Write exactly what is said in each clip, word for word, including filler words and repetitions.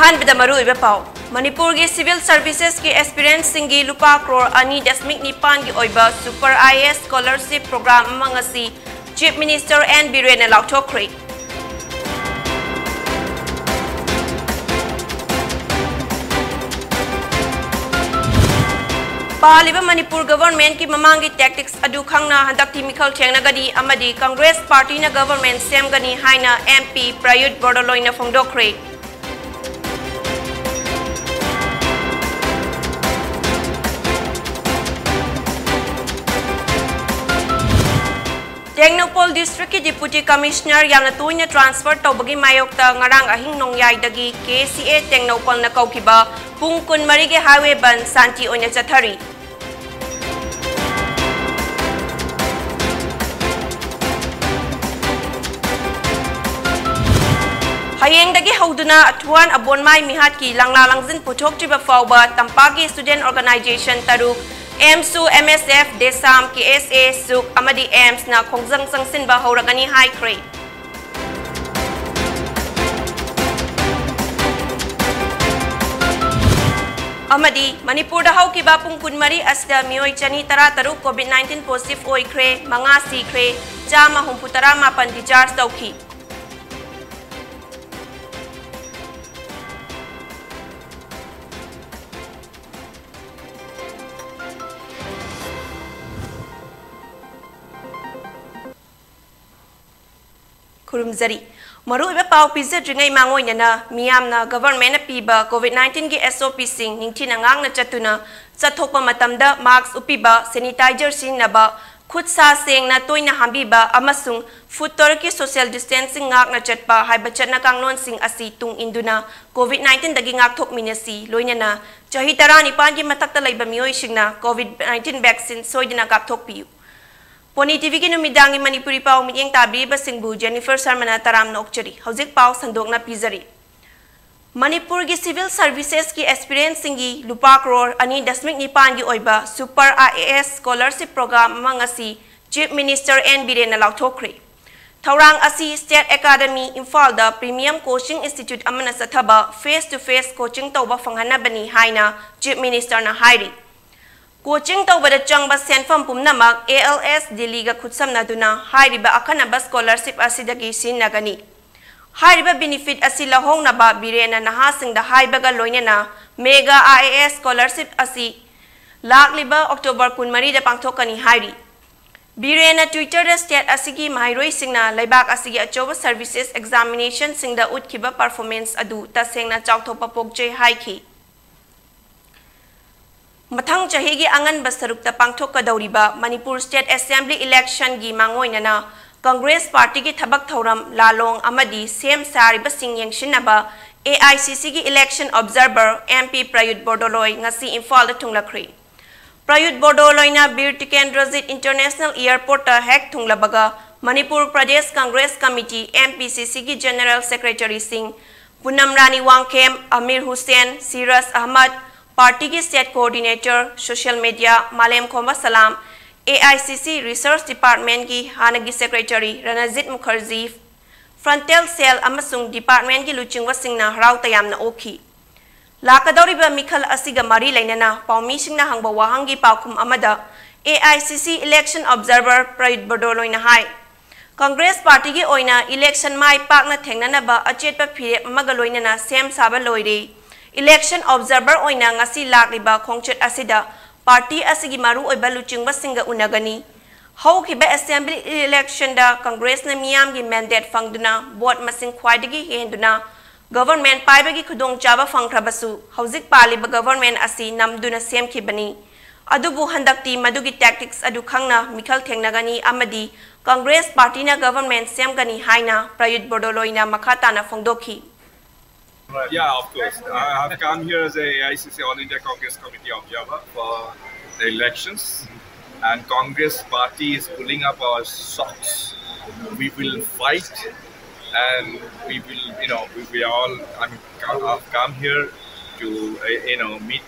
ꯑꯍꯥꯟꯕꯗ ꯃꯔꯨꯑꯣꯏꯕ ꯄꯥꯎ꯫ ꯃꯅꯤꯄꯨꯔꯒꯤ civil servicesꯀꯤ aspirantꯁꯤꯡꯒꯤ ꯂꯨꯄꯥ ꯀ꯭ꯔꯣꯔ ꯑꯅꯤ ꯗꯁꯃꯤꯛ ꯅꯤꯄꯥꯟꯒꯤ ꯑꯣꯏꯕ Super I A S scholarship program ꯑꯃ ꯉꯁꯤ Chief Minister N ꯕꯤꯔꯦꯟꯅ ꯂꯥꯎꯊꯣꯛꯈ꯭ꯔꯦ꯫ ꯄꯥꯜꯂꯤꯕ ꯃꯅꯤꯄꯨꯔ governmentꯀꯤ ꯃꯃꯥꯡꯒꯤ tactics ꯑꯗꯨ ꯈꯪꯅ ꯍꯟꯗꯛꯇꯤ ꯃꯤꯈꯜ ꯊꯦꯡꯅꯒꯅꯤ ꯑꯃꯗꯤ Congress partyꯅ government ꯁꯦꯝꯒꯅꯤ ꯍꯥꯏꯅ M P ꯄ꯭ꯔꯌꯨꯠ ꯕꯣꯔꯗꯣꯂꯣꯏꯅ ꯐꯣꯡꯗꯣꯛꯈ꯭ꯔꯦ꯫ Tengnoupal districtꯀꯤ Deputy Commissioner ꯌꯥꯝꯅ ꯇꯣꯏꯅ transfer ꯇꯧꯕꯒꯤ ꯃꯥꯌꯣꯛꯇ ꯉꯔꯥꯡ ꯑꯍꯤꯡ ꯅꯣꯡꯌꯥꯏꯗꯒꯤ K C A ꯇꯦꯡꯅꯧꯄꯜꯅ ꯀꯧꯈꯤꯕ ꯄꯨꯡ ꯀꯨꯟꯃꯔꯤꯒꯤ highway ꯕꯟ ꯁꯥꯟꯇꯤ ꯑꯣꯏꯅ ꯆꯠꯊꯔꯤ꯫ ꯍꯌꯦꯡꯗꯒꯤ ꯍꯧꯗꯨꯅ ꯑꯊꯨꯋꯥꯟ ꯑꯕꯣꯟꯃꯥꯏ ꯃꯤꯍꯥꯠꯀꯤ ꯂꯪꯂꯥ ꯂꯪꯖꯤꯟ ꯄꯨꯊꯣꯛꯇ꯭ꯔꯤꯕ ꯐꯥꯎꯕ ꯇꯝꯄꯥꯛꯀꯤ student organization ꯇꯔꯨꯛ, AMSU, M S F, DESAM, K S A, ꯁꯨꯛ ꯑꯃꯗꯤ AMSꯅ ꯈꯣꯡꯖꯪ ꯆꯪꯁꯤꯟꯕ ꯍꯧꯔꯒꯅꯤ ꯍꯥꯏꯈ꯭ꯔꯦ꯫ ꯑꯃꯗꯤ ꯃꯅꯤꯄꯨꯔꯗ ꯍꯧꯈꯤꯕ ꯄꯨꯡ ꯀꯨꯟꯃꯔꯤ ꯑꯁꯤꯗ ꯃꯤꯑꯣꯏ ꯆꯅꯤ ꯇꯔꯥꯇꯔꯨꯛ COVID nineteen positive ꯑꯣꯏꯈ꯭ꯔꯦ, ꯃꯉꯥ ꯁꯤꯈ꯭ꯔꯦ, ꯆꯥꯝꯃ ꯍꯨꯝꯐꯨ ꯇꯔꯥ ꯃꯥꯄꯟ discharge ꯇꯧꯈꯤ꯫ ꯈꯨꯔꯨꯝꯖꯔꯤ꯫ ꯃꯔꯨꯑꯣꯏꯕ ꯄꯥꯎ ꯄꯤꯖꯗ꯭ꯔꯤꯉꯩ ꯃꯥꯡꯑꯣꯏꯅꯅ ꯃꯤꯌꯥꯝꯅ governmentꯅ ꯄꯤꯕ COVID nineteenꯒꯤ SOPꯁꯤꯡ ꯅꯤꯡꯊꯤꯅ ꯉꯥꯛꯅ ꯆꯠꯇꯨꯅ ꯆꯠꯊꯣꯛꯄ ꯃꯇꯝꯗ mask ꯎꯞꯄꯤꯕ, sanitizer ꯁꯤꯖꯤꯟꯅꯕ, ꯈꯨꯠ ꯁꯥ ꯁꯦꯡꯅ ꯇꯣꯏꯅ ꯍꯥꯝꯕꯤꯕ ꯑꯃꯁꯨꯡ foot ꯇꯔꯨꯛꯀꯤ social distancing ꯉꯥꯛꯅ ꯆꯠꯄ ꯍꯥꯏꯕ ꯆꯠꯅ ꯀꯥꯡꯂꯣꯟꯁꯤꯡ ꯑꯁꯤ ꯇꯨꯡ ꯏꯟꯗꯨꯅ COVID nineteenꯗꯒꯤ ꯉꯥꯛꯊꯣꯛꯃꯤꯟꯅꯁꯤ꯫ ꯂꯣꯏꯅꯅ ꯆꯍꯤ ꯇꯔꯥꯅꯤꯄꯥꯟꯒꯤ ꯃꯊꯛꯇ ꯂꯩꯕ ꯃꯤꯑꯣꯏꯁꯤꯡꯅ COVID nineteen vaccine ꯁꯣꯏꯗꯅ ꯀꯥꯞꯊꯣꯛꯄꯤꯌꯨ꯫ ꯄꯣꯅꯤ TVꯒꯤ ꯅꯨꯃꯤꯗꯥꯡꯒꯤ ꯃꯅꯤꯄꯨꯔꯤ ꯄꯥꯎ ꯃꯤꯠꯌꯦꯡ ꯇꯥꯕꯤꯔꯤꯕꯁꯤꯡꯕꯨ Jennifer ꯁꯔꯃꯅ ꯇꯔꯥꯝꯅ ꯑꯣꯛꯆꯔꯤ꯫ ꯍꯧꯖꯤꯛ ꯄꯥꯎ ꯁꯟꯗꯣꯛꯅ ꯄꯤꯖꯔꯤ꯫ ꯃꯅꯤꯄꯨꯔꯒꯤ civil servicesꯀꯤ aspirantꯁꯤꯡꯒꯤ ꯂꯨꯄꯥ ꯀ꯭ꯔꯣꯔ ꯑꯅꯤ ꯗꯁꯃꯤꯛ ꯅꯤꯄꯥꯟꯒꯤ ꯑꯣꯏꯕ Super I A S scholarship program ꯑꯃ ꯉꯁꯤ Chief Minister N ꯕꯤꯔꯦꯟꯅ ꯂꯥꯎꯊꯣꯛꯈ꯭ꯔꯦ꯫ ꯊꯧꯔꯥꯡ ꯑꯁꯤ State Academy ꯏꯝꯐꯥꯜꯗ premium coaching institute ꯑꯃꯅ ꯆꯠꯊꯕ face to face coaching ꯇꯧꯕ ꯐꯪꯍꯟꯅꯕꯅꯤ ꯍꯥꯏꯅ Chief Ministerꯅ ꯍꯥꯏꯔꯤ꯫ Coaching ꯇꯧꯕꯗ ꯆꯪꯕ ꯁꯦꯟꯐꯝ ꯄꯨꯝꯅꯃꯛ ALS ꯗꯤꯜꯂꯤꯒ ꯈꯨꯠꯁꯝꯅꯗꯨꯅ ꯍꯥꯏꯔꯤꯕ ꯑꯈꯟꯅꯕ scholarship ꯑꯁꯤꯗꯒꯤ ꯁꯤꯖꯤꯟꯅꯒꯅꯤ꯫ ꯍꯥꯏꯔꯤꯕ benefit ꯑꯁꯤ ꯂꯧꯍꯧꯅꯕ ꯕꯤꯔꯦꯟꯅ ꯅꯍꯥꯁꯤꯡꯗ ꯍꯥꯏꯕꯒ ꯂꯣꯏꯅꯅ mega IAS scholarship ꯑꯁꯤ ꯂꯥꯛꯂꯤꯕ October ꯀꯨꯟꯃꯔꯤꯗ ꯄꯥꯡꯊꯣꯛꯀꯅꯤ ꯍꯥꯏꯔꯤ꯫ ꯕꯤꯔꯦꯟꯅ Twitterꯗ state ꯑꯁꯤꯒꯤ ꯃꯍꯩꯔꯣꯏꯁꯤꯡꯅ ꯂꯩꯕꯥꯛ ꯑꯁꯤꯒꯤ ꯑꯆꯧꯕ services examinationꯁꯤꯡꯗ ꯎꯠꯈꯤꯕ performance ꯑꯗꯨ ꯇꯁꯦꯡꯅ ꯆꯥꯎꯊꯣꯛꯄ ꯄꯣꯛꯆꯩ ꯍꯥꯏꯈꯤ꯫ ꯃꯊꯪ ꯆꯍꯤꯒꯤ ꯑꯉꯟꯕ ꯁꯔꯨꯛꯇ ꯄꯥꯡꯊꯣꯛꯀꯗꯧꯔꯤꯕ ꯃꯅꯤꯄꯨꯔ State Assembly electionꯒꯤ ꯃꯥꯡꯑꯣꯏꯅꯅ Congress partyꯒꯤ ꯊꯕꯛ ꯊꯧꯔꯝ, ꯂꯥꯂꯣꯡ ꯑꯃꯗꯤ ꯁꯦꯝ ꯁꯥꯔꯤꯕꯁꯤꯡ ꯌꯦꯡꯁꯤꯟꯅꯕ AICCꯒꯤ election observer MP ꯄ꯭ꯔꯌꯨꯠ ꯕꯣꯔꯗꯣꯂꯣꯏ ꯉꯁꯤ ꯏꯝꯐꯥꯜꯗ ꯊꯨꯡꯂꯈ꯭ꯔꯤ꯫ ꯄ꯭ꯔꯌꯨꯠ ꯕꯣꯔꯗꯣꯂꯣꯏꯅ ꯕꯤꯔ ꯇꯤꯀꯦꯟꯗ꯭ꯔꯖꯤꯠ International Airportꯇ ꯍꯦꯛ ꯊꯨꯡꯂꯕꯒ Manipur Pradesh Congress Committee, MPCCꯒꯤ General Secretaryꯁꯤꯡ ꯄꯨꯅꯝ ꯔꯥꯅꯤ Wangkhem, Amir Hussain, ꯁꯤꯔꯖ Ahmad, partyꯒꯤ state coordinator, social media ꯃꯥꯂꯦꯝ ꯈꯣꯝꯕ ꯁꯂꯥꯝ, AICC Research Departmentꯀꯤ ꯍꯥꯟꯅꯒꯤ secretary ꯔꯅꯖꯤꯠ ꯃꯨꯈꯔꯖꯤ, frontal cell ꯑꯃꯁꯨꯡ departmentꯀꯤ ꯂꯨꯆꯤꯡꯕꯁꯤꯡꯅ ꯍꯔꯥꯎ ꯇꯌꯥꯝꯅ ꯑꯣꯛꯈꯤ꯫ ꯂꯥꯛꯀꯗꯧꯔꯤꯕ ꯃꯤꯈꯜ ꯑꯁꯤꯒ ꯃꯔꯤ ꯂꯩꯅꯅ ꯄꯥꯎꯃꯤꯁꯤꯡꯅ ꯍꯪꯕ ꯋꯥꯍꯪꯒꯤ ꯄꯥꯎꯈꯨꯝ ꯑꯃꯗ AICC election observer ꯄ꯭ꯔꯌꯨꯠ ꯕꯣꯔꯗꯣꯂꯣꯏꯅ ꯍꯥꯏ, Congress partyꯒꯤ ꯑꯣꯏꯅ election ꯃꯥꯏ ꯄꯥꯛꯅ ꯊꯦꯡꯅꯅꯕ ꯑꯆꯦꯠꯄ ꯐꯤꯔꯦꯞ ꯑꯃꯒ ꯂꯣꯏꯅꯅ ꯁꯦꯝ ꯁꯥꯕ ꯂꯣꯏꯔꯦ꯫ Election observer ꯑꯣꯏꯅ ꯉꯁꯤ ꯂꯥꯛꯂꯤꯕ ꯈꯣꯡꯆꯠ ꯑꯁꯤꯗ party ꯑꯁꯤꯒꯤ ꯃꯔꯨꯑꯣꯏꯕ ꯂꯨꯆꯤꯡꯕꯁꯤꯡꯒ ꯎꯅꯒꯅꯤ꯫ ꯍꯧꯈꯤꯕ assembly electionꯗ Congressꯅ ꯃꯤꯌꯥꯝꯒꯤ mandate ꯐꯪꯗꯨꯅ vote ꯃꯁꯤꯡ ꯈ꯭ꯋꯥꯏꯗꯒꯤ ꯍꯦꯟꯗꯨꯅ government ꯄꯥꯏꯕꯒꯤ ꯈꯨꯗꯣꯡꯆꯥꯕ ꯐꯪꯈ꯭ꯔꯕꯁꯨ, ꯍꯧꯖꯤꯛ ꯄꯥꯜꯂꯤꯕ government ꯑꯁꯤ ꯅꯝꯗꯨꯅ ꯁꯦꯝꯈꯤꯕꯅꯤ꯫ ꯑꯗꯨꯕꯨ ꯍꯟꯗꯛꯇꯤ ꯃꯗꯨꯒꯤ tactics ꯑꯗꯨ ꯈꯪꯅ ꯃꯤꯈꯜ ꯊꯦꯡꯅꯒꯅꯤ ꯑꯃꯗꯤ Congress partyꯅ government ꯁꯦꯝꯒꯅꯤ ꯍꯥꯏꯅ ꯄ꯭ꯔꯌꯨꯠ ꯕꯣꯔꯗꯣꯂꯣꯏꯅ ꯃꯈꯥ ꯇꯥꯅ ꯐꯣꯡꯗꯣꯛꯈꯤ꯫ Yeah, of course. I have come here as a AICC All India Congress Committee observer for the elections, and Congress party is pulling up our socks. We will fight, and we will, you know, we, we all, I mean, come, have come here to, uh, you know, meet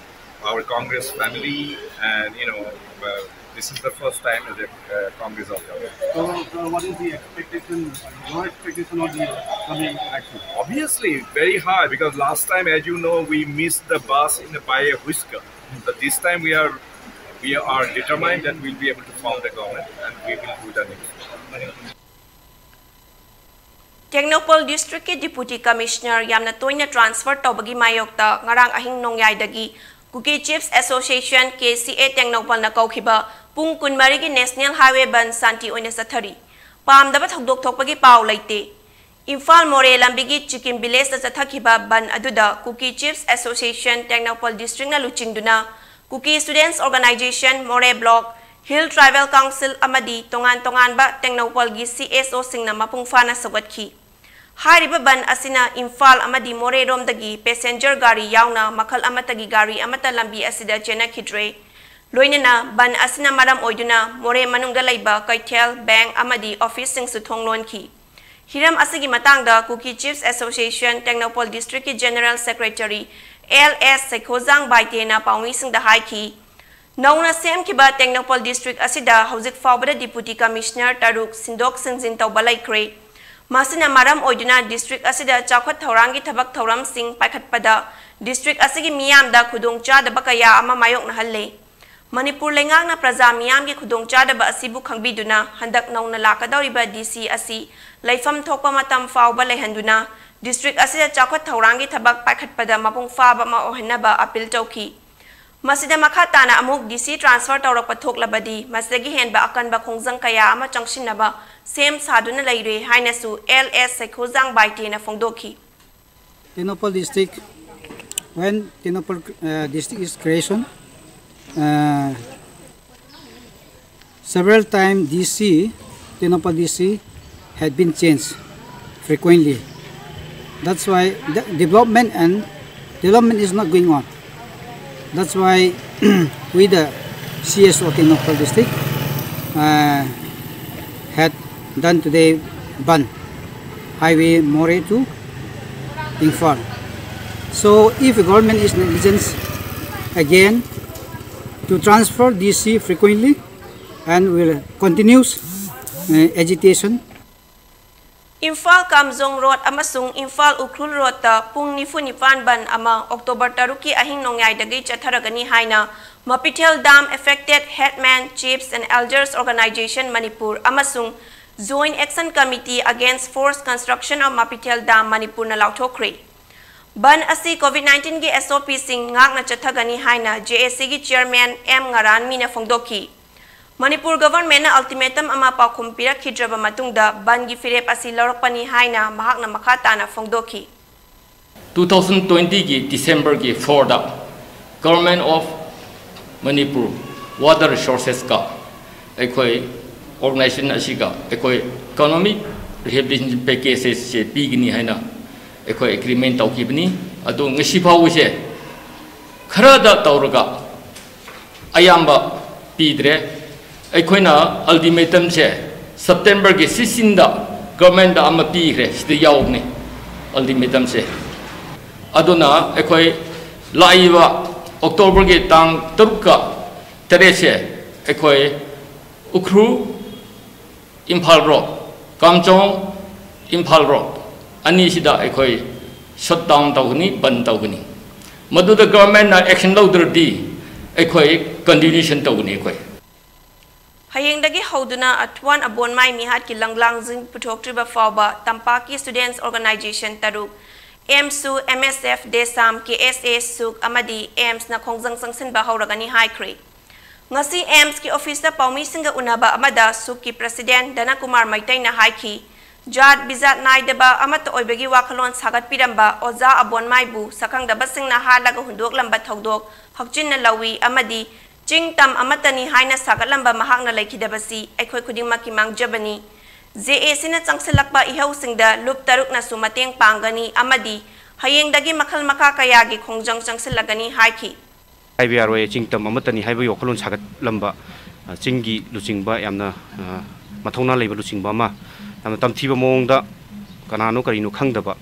our Congress family and, you know, uh, This is the first time as a uh, Congress of government. So, so what is the expectation, your expectation of the coming election? Obviously, very high, because last time, as you know, we missed the bus in the, by a whisker. But this time we are we are determined that we'll be able to form the government and we will do the next. Tengnoupal ꯗꯤꯁꯇ꯭ꯔꯤꯛꯀꯤ deputy commissioner ꯌꯥꯝꯅ ꯇꯣꯏꯅ transfer ꯇꯧꯕꯒꯤ ꯃꯥꯌꯣꯛꯇ ꯉꯔꯥꯡ ꯑꯍꯤꯡ ꯅꯣꯡꯌꯥꯏꯗꯒꯤ ꯀꯨꯀꯤ ꯆꯤꯐꯁ association, K C ꯑꯦ, ꯇꯦꯡꯅꯧꯄꯜꯅ ꯀꯧꯈꯤꯕ ꯄꯨꯡ ꯀꯨꯟꯃꯔꯤꯒꯤ national highway ꯕꯟ ꯁꯥꯟꯇꯤ ꯑꯣꯏꯅ ꯆꯠꯊꯔꯤ꯫ ꯄꯥꯝꯗꯕ ꯊꯧꯗꯣꯛ ꯊꯣꯛꯄꯒꯤ ꯄꯥꯎ ꯂꯩꯇꯦ꯫ ꯏꯝꯐꯥꯜ ꯃꯣꯔꯦ ꯂꯝꯕꯤꯒꯤ ꯆꯤꯀꯤꯝ ꯚꯤꯂꯦꯖꯇ ꯆꯠꯊꯈꯤꯕ ꯕꯟ ꯑꯗꯨꯗ ꯀꯨꯀꯤ ꯆꯤꯐꯁ ꯑꯦꯁꯣꯁꯤꯌꯦꯁꯟ ꯇꯦꯡꯅꯧꯄꯜ ꯗꯤꯁꯇ꯭ꯔꯤꯛꯅ ꯂꯨꯆꯤꯡꯗꯨꯅ ꯀꯨꯀꯤ ꯁ꯭ꯇꯨꯗꯦꯟꯠꯁ ꯑꯣꯔꯒꯅꯥꯏꯖꯦꯁꯟ ꯃꯣꯔꯦ ꯕ꯭ꯂꯣꯛ, ꯍꯤꯜ ꯇ꯭ꯔꯥꯏꯕꯦꯜ ꯀꯥꯎꯟꯁꯤꯜ ꯑꯃꯗꯤ ꯇꯣꯉꯥꯟ ꯇꯣꯉꯥꯟꯕ ꯇꯦꯡꯅꯧꯄꯜꯒꯤ ꯁꯤ ꯑꯦꯁ ꯑꯣꯁꯤꯡꯅ ꯃꯄꯨꯡ ꯐꯥꯅ ꯁꯧꯒꯠꯈꯤ꯫ ꯍꯥꯏꯔꯤꯕ ꯕꯟ ꯑꯁꯤꯅ ꯏꯝꯐꯥꯜ ꯑꯃꯗꯤ ꯃꯣꯔꯦꯔꯣꯝꯗꯒꯤ ꯄꯦꯁꯦꯟꯖꯔ ꯒꯥꯔꯤ ꯌꯥꯎꯅ ꯃꯈꯜ ꯑꯃꯠꯇꯒꯤ ꯒꯥꯔꯤ ꯑꯃꯠꯇ ꯂꯝꯕꯤ ꯑꯁꯤꯗ ꯆꯦꯟꯅꯈꯤꯗ꯭ꯔꯦ꯫ ꯂꯣꯏꯅꯅ ꯕꯟ ꯑꯁꯤꯅ ꯃꯔꯝ ꯑꯣꯏꯗꯨꯅ ꯃꯣꯔꯦ ꯃꯅꯨꯡꯗ ꯂꯩꯕ ꯀꯩꯊꯦꯜ, ꯕꯦꯡꯛ ꯑꯃꯗꯤ ꯑꯣꯐꯤꯁꯁꯤꯡꯁꯨ ꯊꯣꯡ ꯂꯣꯟꯈꯤ꯫ ꯍꯤꯔꯝ ꯑꯁꯤꯒꯤ ꯃꯇꯥꯡꯗ ꯀꯨꯀꯤ ꯆꯤꯐꯁ ꯑꯦꯁꯣꯁꯤꯌꯦꯁꯟ ꯇꯦꯡꯅꯧꯄꯜ ꯗꯤꯁꯇ꯭ꯔꯤꯛꯀꯤ ꯖꯦꯅꯔꯦꯜ ꯁꯦꯀ꯭ꯔꯦꯇꯔꯤ ꯑꯦꯜ ꯑꯦꯁ ꯁꯩꯈꯣꯖꯥꯡ ꯕꯥꯏꯇꯦꯅ ꯄꯥꯎꯃꯤꯁꯤꯡꯗ ꯍꯥꯏꯈꯤ, ꯅꯧꯅ ꯁꯦꯝꯈꯤꯕ ꯇꯦꯡꯅꯧꯄꯜ ꯗꯤꯁꯇ꯭ꯔꯤꯛ ꯑꯁꯤꯗ ꯍꯧꯖꯤꯛ ꯐꯥꯎꯕꯗ ꯗꯤꯄꯨꯇꯤ ꯀꯃꯤꯁꯅꯔ ꯇꯔꯨꯛ ꯁꯤꯟꯗꯣꯛ ꯁꯤꯟꯖꯤꯟ ꯇꯧꯕ ꯂꯩꯈ꯭ꯔꯦ꯫ ꯃꯁꯤꯅ ꯃꯔꯝ ꯑꯣꯏꯗꯨꯅ ꯗꯤꯁꯇ꯭ꯔꯤꯛ ꯑꯁꯤꯗ ꯆꯥꯎꯈꯠ ꯊꯧꯔꯥꯡꯒꯤ ꯊꯕꯛ ꯊꯧꯔꯝꯁꯤꯡ ꯄꯥꯏꯈꯠꯄꯗ ꯗꯤꯁꯇ꯭ꯔꯤꯛ ꯑꯁꯤꯒꯤ ꯃꯤꯌꯥꯝꯗ ꯈꯨꯗꯣꯡꯆꯥꯗꯕ ꯀꯌꯥ ꯑꯃ ꯃꯥꯌꯣꯛꯅꯍꯜꯂꯦ꯫ ꯃꯅꯤꯄꯨꯔ ꯂꯩꯉꯥꯛꯅ ꯄ꯭ꯔꯖꯥ ꯃꯤꯌꯥꯝꯒꯤ ꯈꯨꯗꯣꯡꯆꯥꯗꯕ ꯑꯁꯤꯕꯨ ꯈꯪꯕꯤꯗꯨꯅ ꯍꯟꯗꯛ ꯅꯧꯅ ꯂꯥꯛꯀꯗꯧꯔꯤꯕ ꯗꯤ ꯁꯤ ꯑꯁꯤ ꯂꯩꯐꯝ ꯊꯣꯛꯄ ꯃꯇꯝ ꯐꯥꯎꯕ ꯂꯩꯍꯟꯗꯨꯅ ꯗꯤꯁꯇ꯭ꯔꯤꯛ ꯑꯁꯤꯗ ꯆꯥꯎꯈꯠ ꯊꯧꯔꯥꯡꯒꯤ ꯊꯕꯛ ꯄꯥꯏꯈꯠꯄꯗ ꯃꯄꯨꯡ ꯐꯥꯕ ꯑꯃ ꯑꯣꯏꯍꯟꯅꯕ ꯑꯄꯤꯜ ꯇꯧꯈꯤ꯫ ꯃꯁꯤꯗ ꯃꯈꯥ ꯇꯥꯅ ꯑꯃꯨꯛ ꯗꯤ ꯁꯤ ꯇ꯭ꯔꯥꯟꯁꯐꯔ ꯇꯧꯔꯛꯄ ꯊꯣꯛꯂꯕꯗꯤ ꯃꯁꯤꯗꯒꯤ ꯍꯦꯟꯕ ꯑꯀꯟꯕ ꯈꯣꯡꯖꯪ ꯀꯌꯥ ꯑꯃ ꯆꯪꯁꯤꯟꯅꯕ ꯁꯦꯝ ꯁꯥꯗꯨꯅ ꯂꯩꯔꯦ ꯍꯥꯏꯅꯁꯨ ꯑꯦꯜ ꯑꯦꯁ ꯁꯩꯈꯣꯖꯥꯡ ꯕꯥꯏꯇꯦꯅ ꯐꯣꯡꯗꯣꯛꯈꯤ꯫ Tengnoupal district, when Tengnoupal uh, district is creation, uh, several times D C, Tengnoupal D C had been changed frequently. That's why the development and development is not going on. That's why we the C S O Tengnoupal district uh, had done today ban highway Moreh to Imphal. So if the government is negligent again, to transfer D C frequently and will continues uh, agitation. Imphal Kamjong road ꯑꯃꯁꯨꯡ ꯏꯝꯐꯥꯜ ꯎꯈ꯭ꯔꯨꯜ ꯔꯣꯗꯇ ꯄꯨꯡ ꯅꯤꯐꯨ ꯅꯤꯄꯥꯟ ꯕꯟ ꯑꯃ October ꯇꯔꯨꯛꯀꯤ ꯑꯍꯤꯡ ꯅꯣꯡꯌꯥꯏꯗꯒꯤ ꯆꯠꯊꯔꯒꯅꯤ ꯍꯥꯏꯅ Mapithel dam Affected Headmen, Chiefs and Elders Organization Manipur ꯑꯃꯁꯨꯡ Joint Action Committee Against Forced Construction of Mapithel Dam ꯃꯅꯤꯄꯨꯔꯅ ꯂꯥꯎꯊꯣꯛꯈ꯭ꯔꯦ꯫ ꯕꯟ ꯑꯁꯤ ꯀꯣꯚꯤꯗ ꯅꯥꯏꯟꯇꯤꯟꯒꯤ SOPꯁꯤꯡ ꯉꯥꯛꯅ ꯆꯠꯊꯒꯅꯤ ꯍꯥꯏꯅ JACꯒꯤ ꯆꯤꯌꯔꯃꯦꯟ ꯑꯦꯝ ꯉꯔꯥꯟꯃꯤꯅ ꯐꯣꯡꯗꯣꯛꯈꯤ꯫ ꯃꯅꯤꯄꯨꯔ ꯒꯚꯔꯟꯃꯦꯟꯠꯅ ꯑꯜꯇꯤꯃꯦꯇꯝ ꯑꯃ ꯄꯥꯎꯈꯨꯝ ꯄꯤꯔꯛꯈꯤꯗ꯭ꯔꯕ ꯃꯇꯨꯡꯗ ꯕꯟꯒꯤ ꯐꯤꯔꯦꯞ ꯑꯁꯤ ꯂꯧꯔꯛꯄꯅꯤ ꯍꯥꯏꯅ ꯃꯍꯥꯛꯅ ꯃꯈꯥ ꯇꯥꯅ ꯐꯣꯡꯗꯣꯛꯈꯤ꯫ Two thousand twentyꯒꯤ Decemberꯒꯤ fourꯗ Government of Manipur Water Resourcesꯀ ꯑꯩꯈꯣꯏ organization ꯑꯁꯤꯒ ꯑꯩꯈꯣꯏ economic rehabilitation packagesꯁꯦ ꯄꯤꯒꯅꯤ ꯍꯥꯏꯅ ꯑꯩꯈꯣꯏ agreement ꯇꯧꯈꯤꯕꯅꯤ꯫ ꯑꯗꯨ ꯉꯁꯤ ꯐꯥꯎꯕꯁꯦ ꯈꯔꯗ ꯇꯧꯔꯒ ꯑꯌꯥꯝꯕ ꯄꯤꯗ꯭ꯔꯦ꯫ ꯑꯩꯈꯣꯏꯅ ultimatumꯁꯦ Septemberꯒꯤ sixteenꯗ governmentꯗ ꯑꯃ ꯄꯤꯈ꯭ꯔꯦ, ꯁꯤꯗ ꯌꯥꯎꯕꯅꯤ ultimatumꯁꯦ꯫ ꯑꯗꯨꯅ ꯑꯩꯈꯣꯏ ꯂꯥꯛꯏꯕ Octoberꯒꯤ ꯇꯥꯡ ꯇꯔꯨꯛꯀ ꯇꯔꯦꯠꯁꯦ ꯑꯩꯈꯣꯏ ꯎꯈ꯭ꯔꯨꯜ ꯏꯝꯐꯥꯜ ꯔꯣꯗ, ꯀꯥꯝꯖꯣꯡ ꯏꯝꯐꯥꯜ ꯔꯣꯗ ꯑꯅꯤꯁꯤꯗ ꯑꯩꯈꯣꯏ shutdown ꯇꯧꯒꯅꯤ, ꯕꯟ ꯇꯧꯒꯅꯤ꯫ ꯃꯗꯨꯗ governmentꯅ action ꯂꯧꯗ꯭ꯔꯗꯤ ꯑꯩꯈꯣꯏ continuation ꯇꯧꯒꯅꯤ ꯑꯩꯈꯣꯏ꯫ ꯍꯌꯦꯡꯗꯒꯤ ꯍꯧꯗꯨꯅ ꯑꯊ꯭ꯋꯥꯟ ꯑꯕꯣꯟꯃꯥꯏ ꯃꯤꯍꯥꯠꯀꯤ ꯂꯪꯂꯥꯡꯁꯤꯡ ꯄꯨꯊꯣꯛꯇ꯭ꯔꯤꯕ ꯐꯥꯎꯕ ꯇꯝꯄꯥꯛꯀꯤ students organization ꯇꯔꯨꯛ, AMSU, MSF, DESAM, KSA, SUK ꯑꯃꯗꯤ AMSꯅ ꯈꯣꯡꯖꯪ ꯆꯪꯁꯤꯟꯕ ꯍꯧꯔꯒꯅꯤ ꯍꯥꯏꯈ꯭ꯔꯦ꯫ ꯉꯁꯤ AMSꯀꯤ officeꯇ ꯄꯥꯎꯃꯤꯁꯤꯡꯒ ꯎꯅꯕ ꯑꯃꯗ SUKꯀꯤ president ꯙꯅꯀꯨꯃꯥꯔ ꯃꯩꯇꯩꯅ ꯍꯥꯏꯈꯤ, ꯖꯥꯠ ꯕꯤꯖꯥꯠ ꯅꯥꯏꯗꯕ ꯑꯃꯠꯇ ꯑꯣꯏꯕꯒꯤ ꯋꯥꯈꯜꯂꯣꯟ ꯁꯥꯒꯠꯄꯤꯔꯝꯕ ꯑꯣꯖꯥ ꯑꯕꯣꯟꯃꯥꯏꯕꯨ ꯁꯛꯈꯪꯗꯕꯁꯤꯡꯅ ꯍꯥꯠꯂꯒ ꯍꯨꯟꯗꯣꯛꯂꯝꯕ ꯊꯧꯗꯣꯛ ꯍꯛꯆꯤꯟꯅ ꯂꯧꯏ ꯑꯃꯗꯤ ꯆꯤꯡ ꯇꯝ ꯑꯃꯠꯇꯅꯤ ꯍꯥꯏꯅ ꯁꯥꯒꯠꯂꯝꯕ ꯃꯍꯥꯛꯅ ꯂꯩꯈꯤꯗꯕꯁꯤ ꯑꯩꯈꯣꯏ ꯈꯨꯗꯤꯡꯃꯛꯀꯤ ꯃꯥꯡꯖꯕꯅꯤ꯫ JACꯅ ꯆꯪꯁꯤꯜꯂꯛꯄ ꯏꯍꯧꯁꯤꯡꯗ ꯂꯨꯞ ꯇꯔꯨꯛꯅꯁꯨ ꯃꯇꯦꯡ ꯄꯥꯡꯒꯅꯤ ꯑꯃꯗꯤ ꯍꯌꯦꯡꯗꯒꯤ ꯃꯈꯜ ꯃꯈꯥ ꯀꯌꯥꯒꯤ ꯈꯣꯡꯖꯪ ꯆꯪꯁꯤꯜꯂꯒꯅꯤ ꯍꯥꯏꯈꯤ꯫ ꯍꯥꯏꯕ ꯌꯥꯔꯣꯏ, ꯆꯤꯡ ꯇꯝ ꯑꯃꯠꯇꯅꯤ ꯍꯥꯏꯕꯒꯤ ꯋꯥꯈꯜꯂꯣꯟ ꯁꯥꯒꯠꯂꯝꯕ, ꯑ, ꯆꯤꯡꯒꯤ ꯂꯨꯆꯤꯡꯕ, ꯌꯥꯝꯅ, ꯑ, ꯃꯊꯧꯅꯥ ꯂꯩꯕ ꯂꯨꯆꯤꯡꯕ ꯑꯃ, ꯌꯥꯝꯅ ꯇꯝꯊꯤꯕ ꯃꯑꯣꯡꯗ ꯀꯅꯥꯅꯣ ꯀꯔꯤꯅꯣ ꯈꯪꯗꯕ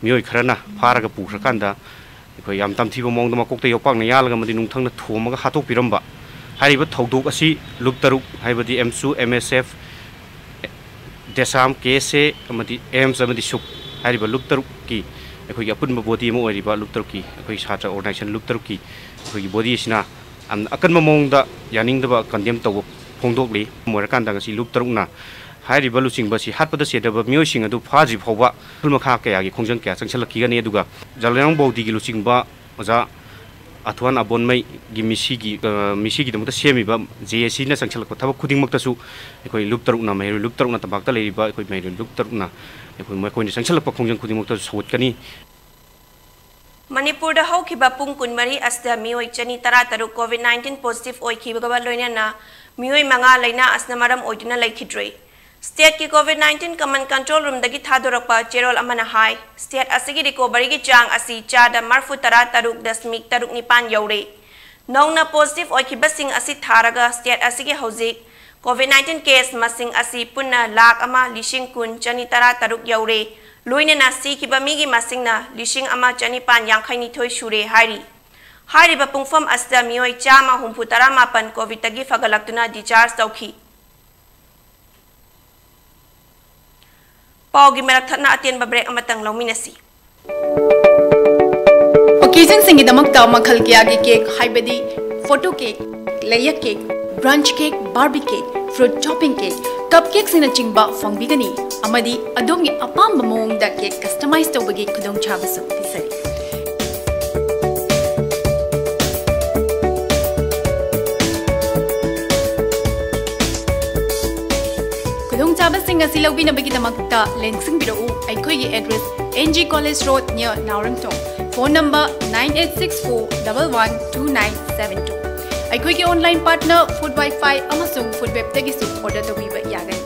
ꯃꯤꯑꯣꯏ ꯈꯔꯅ ꯐꯥꯔꯒ ꯄꯨꯈ꯭ꯔꯀꯥꯟꯗ, ꯑꯩꯈꯣꯏ ꯌꯥꯝ ꯇꯝꯊꯤꯕ ꯃꯑꯣꯡꯗ ꯃꯀꯣꯛꯇ ꯌꯣꯄꯥꯛꯅ ꯌꯥꯜꯂꯒ ꯑꯃꯗꯤ ꯅꯨꯡꯊꯪꯅ ꯊꯣꯝꯃꯒ ꯍꯥꯠꯇꯣꯛꯄꯤꯔꯝꯕ꯫ ꯍꯥꯏꯔꯤꯕ ꯊꯧꯗꯣꯛ ꯑꯁꯤ ꯂꯨꯞ ꯇꯔꯨꯛ, ꯍꯥꯏꯕꯗꯤ ꯑꯦꯝꯁꯨ, ꯑꯦꯝ ꯑꯦꯁ ꯑꯦꯐ, ꯗꯦꯁꯥꯝ, ꯀꯦ ꯑꯦꯁ ꯑꯦ ꯑꯃꯗꯤ ꯑꯦꯝꯁ ꯑꯃꯗꯤ ꯁꯨꯞ ꯍꯥꯏꯔꯤꯕ ꯂꯨꯞ ꯇꯔꯨꯛꯀꯤ ꯑꯩꯈꯣꯏꯒꯤ ꯑꯄꯨꯟꯕ ꯕꯣꯗꯤ ꯑꯃ ꯑꯣꯏꯔꯤꯕ ꯂꯨꯞ ꯇꯔꯨꯛꯀꯤ, ꯑꯩꯈꯣꯏꯒꯤ ꯁꯥꯇ꯭ꯔ ꯑꯣꯔꯒꯅꯥꯏꯖꯦꯁꯟ ꯂꯨꯞ ꯇꯔꯨꯛꯀꯤ ꯑꯩꯈꯣꯏꯒꯤ ꯕꯣꯗꯤ ꯑꯁꯤꯅ ꯌꯥꯝꯅ ꯑꯀꯟꯕ ꯃꯑꯣꯡꯗ ꯌꯥꯅꯤꯡꯗꯕ ꯀꯟꯗꯦꯝ ꯇꯧꯕ ꯐꯣꯡꯗꯣꯛꯂꯤ꯫ ꯃꯔꯝ ꯑꯣꯏꯔꯀꯥꯟꯗ ꯉꯁꯤ ꯂꯨꯞ ꯇꯔꯨꯛꯅ ꯍꯥꯏꯔꯤꯕ ꯂꯨꯆꯤꯡꯕ ꯑꯁꯤ ꯍꯥꯠꯄꯗ ꯆꯦꯟꯅꯕ ꯃꯤꯑꯣꯏꯁꯤꯡ ꯑꯗꯨ ꯐꯥꯗ꯭ꯔꯤ ꯐꯥꯎꯕ ꯃꯈꯨꯜ ꯃꯈꯥ ꯀꯌꯥꯒꯤ ꯈꯣꯡꯖꯪ ꯀꯌꯥ ꯆꯪꯁꯤꯜꯂꯛꯈꯤꯒꯅꯤ꯫ ꯑꯗꯨꯒ ꯖꯥꯂꯤꯌꯥꯡ ꯕꯧꯗꯤꯒꯤ ꯂꯨꯆꯤꯡꯕ ꯑꯣꯖꯥ ꯑꯊ꯭ꯋꯥꯟ ꯑꯕꯣꯟꯃꯩꯒꯤ ꯃꯤꯁꯤꯒꯤ, ꯑ, ꯃꯤꯁꯤꯒꯤꯗꯃꯛꯇ ꯁꯦꯝꯃꯤꯕ ꯖꯦ ꯑꯦ ꯁꯤꯅ ꯆꯪꯁꯤꯜꯂꯛꯄ ꯊꯕꯛ ꯈꯨꯗꯤꯡꯃꯛꯇꯁꯨ ꯑꯩꯈꯣꯏ ꯂꯨꯞ ꯇꯔꯨꯛꯅ, ꯃꯍꯩꯔꯣꯏ ꯂꯨꯞ ꯇꯔꯨꯛꯅ, ꯇꯝꯄꯥꯛꯇ ꯂꯩꯔꯤꯕ ꯑꯩꯈꯣꯏ ꯃꯍꯩꯔꯣꯏ ꯂꯨꯞ ꯇꯔꯨꯛꯅ ꯑꯩꯈꯣꯏ ꯃꯈꯣꯏꯅ ꯆꯪꯁꯤꯜꯂꯛꯄ ꯈꯣꯡꯖꯪ ꯈꯨꯗꯤꯡꯃꯛꯇꯁꯨ ꯁꯧꯒꯠꯀꯅꯤ꯫ ꯃꯅꯤꯄꯨꯔꯗ ꯍꯧꯈꯤꯕ ꯄꯨꯡ ꯀꯨꯟꯃꯔꯤ ꯑꯁꯤꯗ ꯃꯤꯑꯣꯏ ꯆꯅꯤ ꯇꯔꯥꯇꯔꯨꯛ COVID nineteen positive ꯑꯣꯏꯈꯤꯕꯒ ꯂꯣꯏꯅꯅ ꯃꯤꯑꯣꯏ ꯃꯉꯥ ꯂꯥꯏꯅꯥ ꯑꯁꯤꯅ ꯃꯔꯝ ꯑꯣꯏꯗꯨꯅ ꯂꯩꯈꯤꯗ꯭ꯔꯦ꯫ Stateꯀꯤ COVID nineteen command control roomꯗꯒꯤ ꯊꯥꯗꯣꯔꯛꯄ ꯆꯦꯔꯣꯜ ꯑꯃꯅ ꯍꯥꯏ, state ꯑꯁꯤꯒꯤ recoveryꯒꯤ ꯆꯥꯡ ꯑꯁꯤ ꯆꯥꯗ ꯃꯔꯐꯨ ꯇꯔꯥ ꯇꯔꯨꯛ ꯗꯁꯃꯤꯛ ꯇꯔꯨꯛ ꯅꯤꯄꯥꯟ ꯌꯧꯔꯦ꯫ ꯅꯧꯅ positive ꯑꯣꯏꯈꯤꯕꯁꯤꯡ ꯑꯁꯤ ꯊꯥꯔꯒ state ꯑꯁꯤꯒꯤ ꯍꯧꯖꯤꯛ COVID nineteen case ꯃꯁꯤꯡ ꯑꯁꯤ ꯄꯨꯟꯅ ꯂꯥꯈ ꯑꯃ ꯂꯤꯁꯤꯡ ꯀꯨꯟ ꯆꯅꯤ ꯇꯔꯥ ꯇꯔꯨꯛ ꯌꯧꯔꯦ꯫ ꯂꯣꯏꯅꯅ ꯁꯤꯈꯤꯕ ꯃꯤꯒꯤ ꯃꯁꯤꯡꯅ ꯂꯤꯁꯤꯡ ꯑꯃ ꯆꯅꯤꯄꯥꯟ ꯌꯥꯡꯈꯩ ꯅꯤꯊꯣꯏ ꯁꯨꯔꯦ ꯍꯥꯏꯔꯤ꯫ ꯍꯥꯏꯔꯤꯕ ꯄꯨꯡꯐꯝ ꯑꯁꯤꯗ ꯃꯤꯑꯣꯏ ꯆꯥꯝꯃ ꯍꯨꯝꯐꯨ ꯇꯔꯥ ꯃꯥꯄꯟ COVIDꯇꯒꯤ ꯐꯒꯠꯂꯛꯇꯨꯅ discharge ꯇꯧꯈꯤ꯫ ꯄꯥꯎꯒꯤ ꯃꯔꯛ ꯊꯠꯅ ꯑꯇꯦꯟꯕ break ꯑꯃꯇꯪ ꯂꯧꯃꯤꯟꯅꯁꯤ꯫ Occasionꯁꯤꯡꯒꯤꯗꯃꯛꯇ ꯃꯈꯜ ꯀꯌꯥꯒꯤ cake, ꯍꯥꯏꯕꯗꯤ photo cake, layer cake, brunch cake, Barbie cake, fruit topping cake, cup cakeꯁꯤꯡꯅꯆꯤꯡꯕ ꯐꯪꯕꯤꯒꯅꯤ, ꯑꯃꯗꯤ ꯑꯗꯣꯝꯒꯤ ꯑꯄꯥꯝꯕ ꯃꯑꯣꯡꯗ cake customize ꯇꯧꯕꯒꯤ ꯈꯨꯗꯣꯡꯆꯥꯕꯁꯨ ꯄꯤꯖꯔꯤ꯫ ꯈꯨꯗꯣꯡꯆꯥꯕꯁꯤꯡ ꯑꯁꯤ ꯂꯧꯕꯤꯅꯕꯒꯤꯗꯃꯛꯇ ꯂꯦꯡꯁꯤꯟꯕꯤꯔꯛꯎ꯫ ꯑꯩꯈꯣꯏꯒꯤ address, N G College Road, near ꯅꯥꯎꯔꯦꯝꯊꯣꯡ꯫ Phone number nine eight six four double one two nine seven two꯫ ꯑꯩꯈꯣꯏꯒꯤ online partner Food Wi-Fi ꯑꯃꯁꯨꯡ Food Webꯇꯒꯤꯁꯨ order ꯇꯧꯕꯤꯕ ꯌꯥꯒꯅꯤ꯫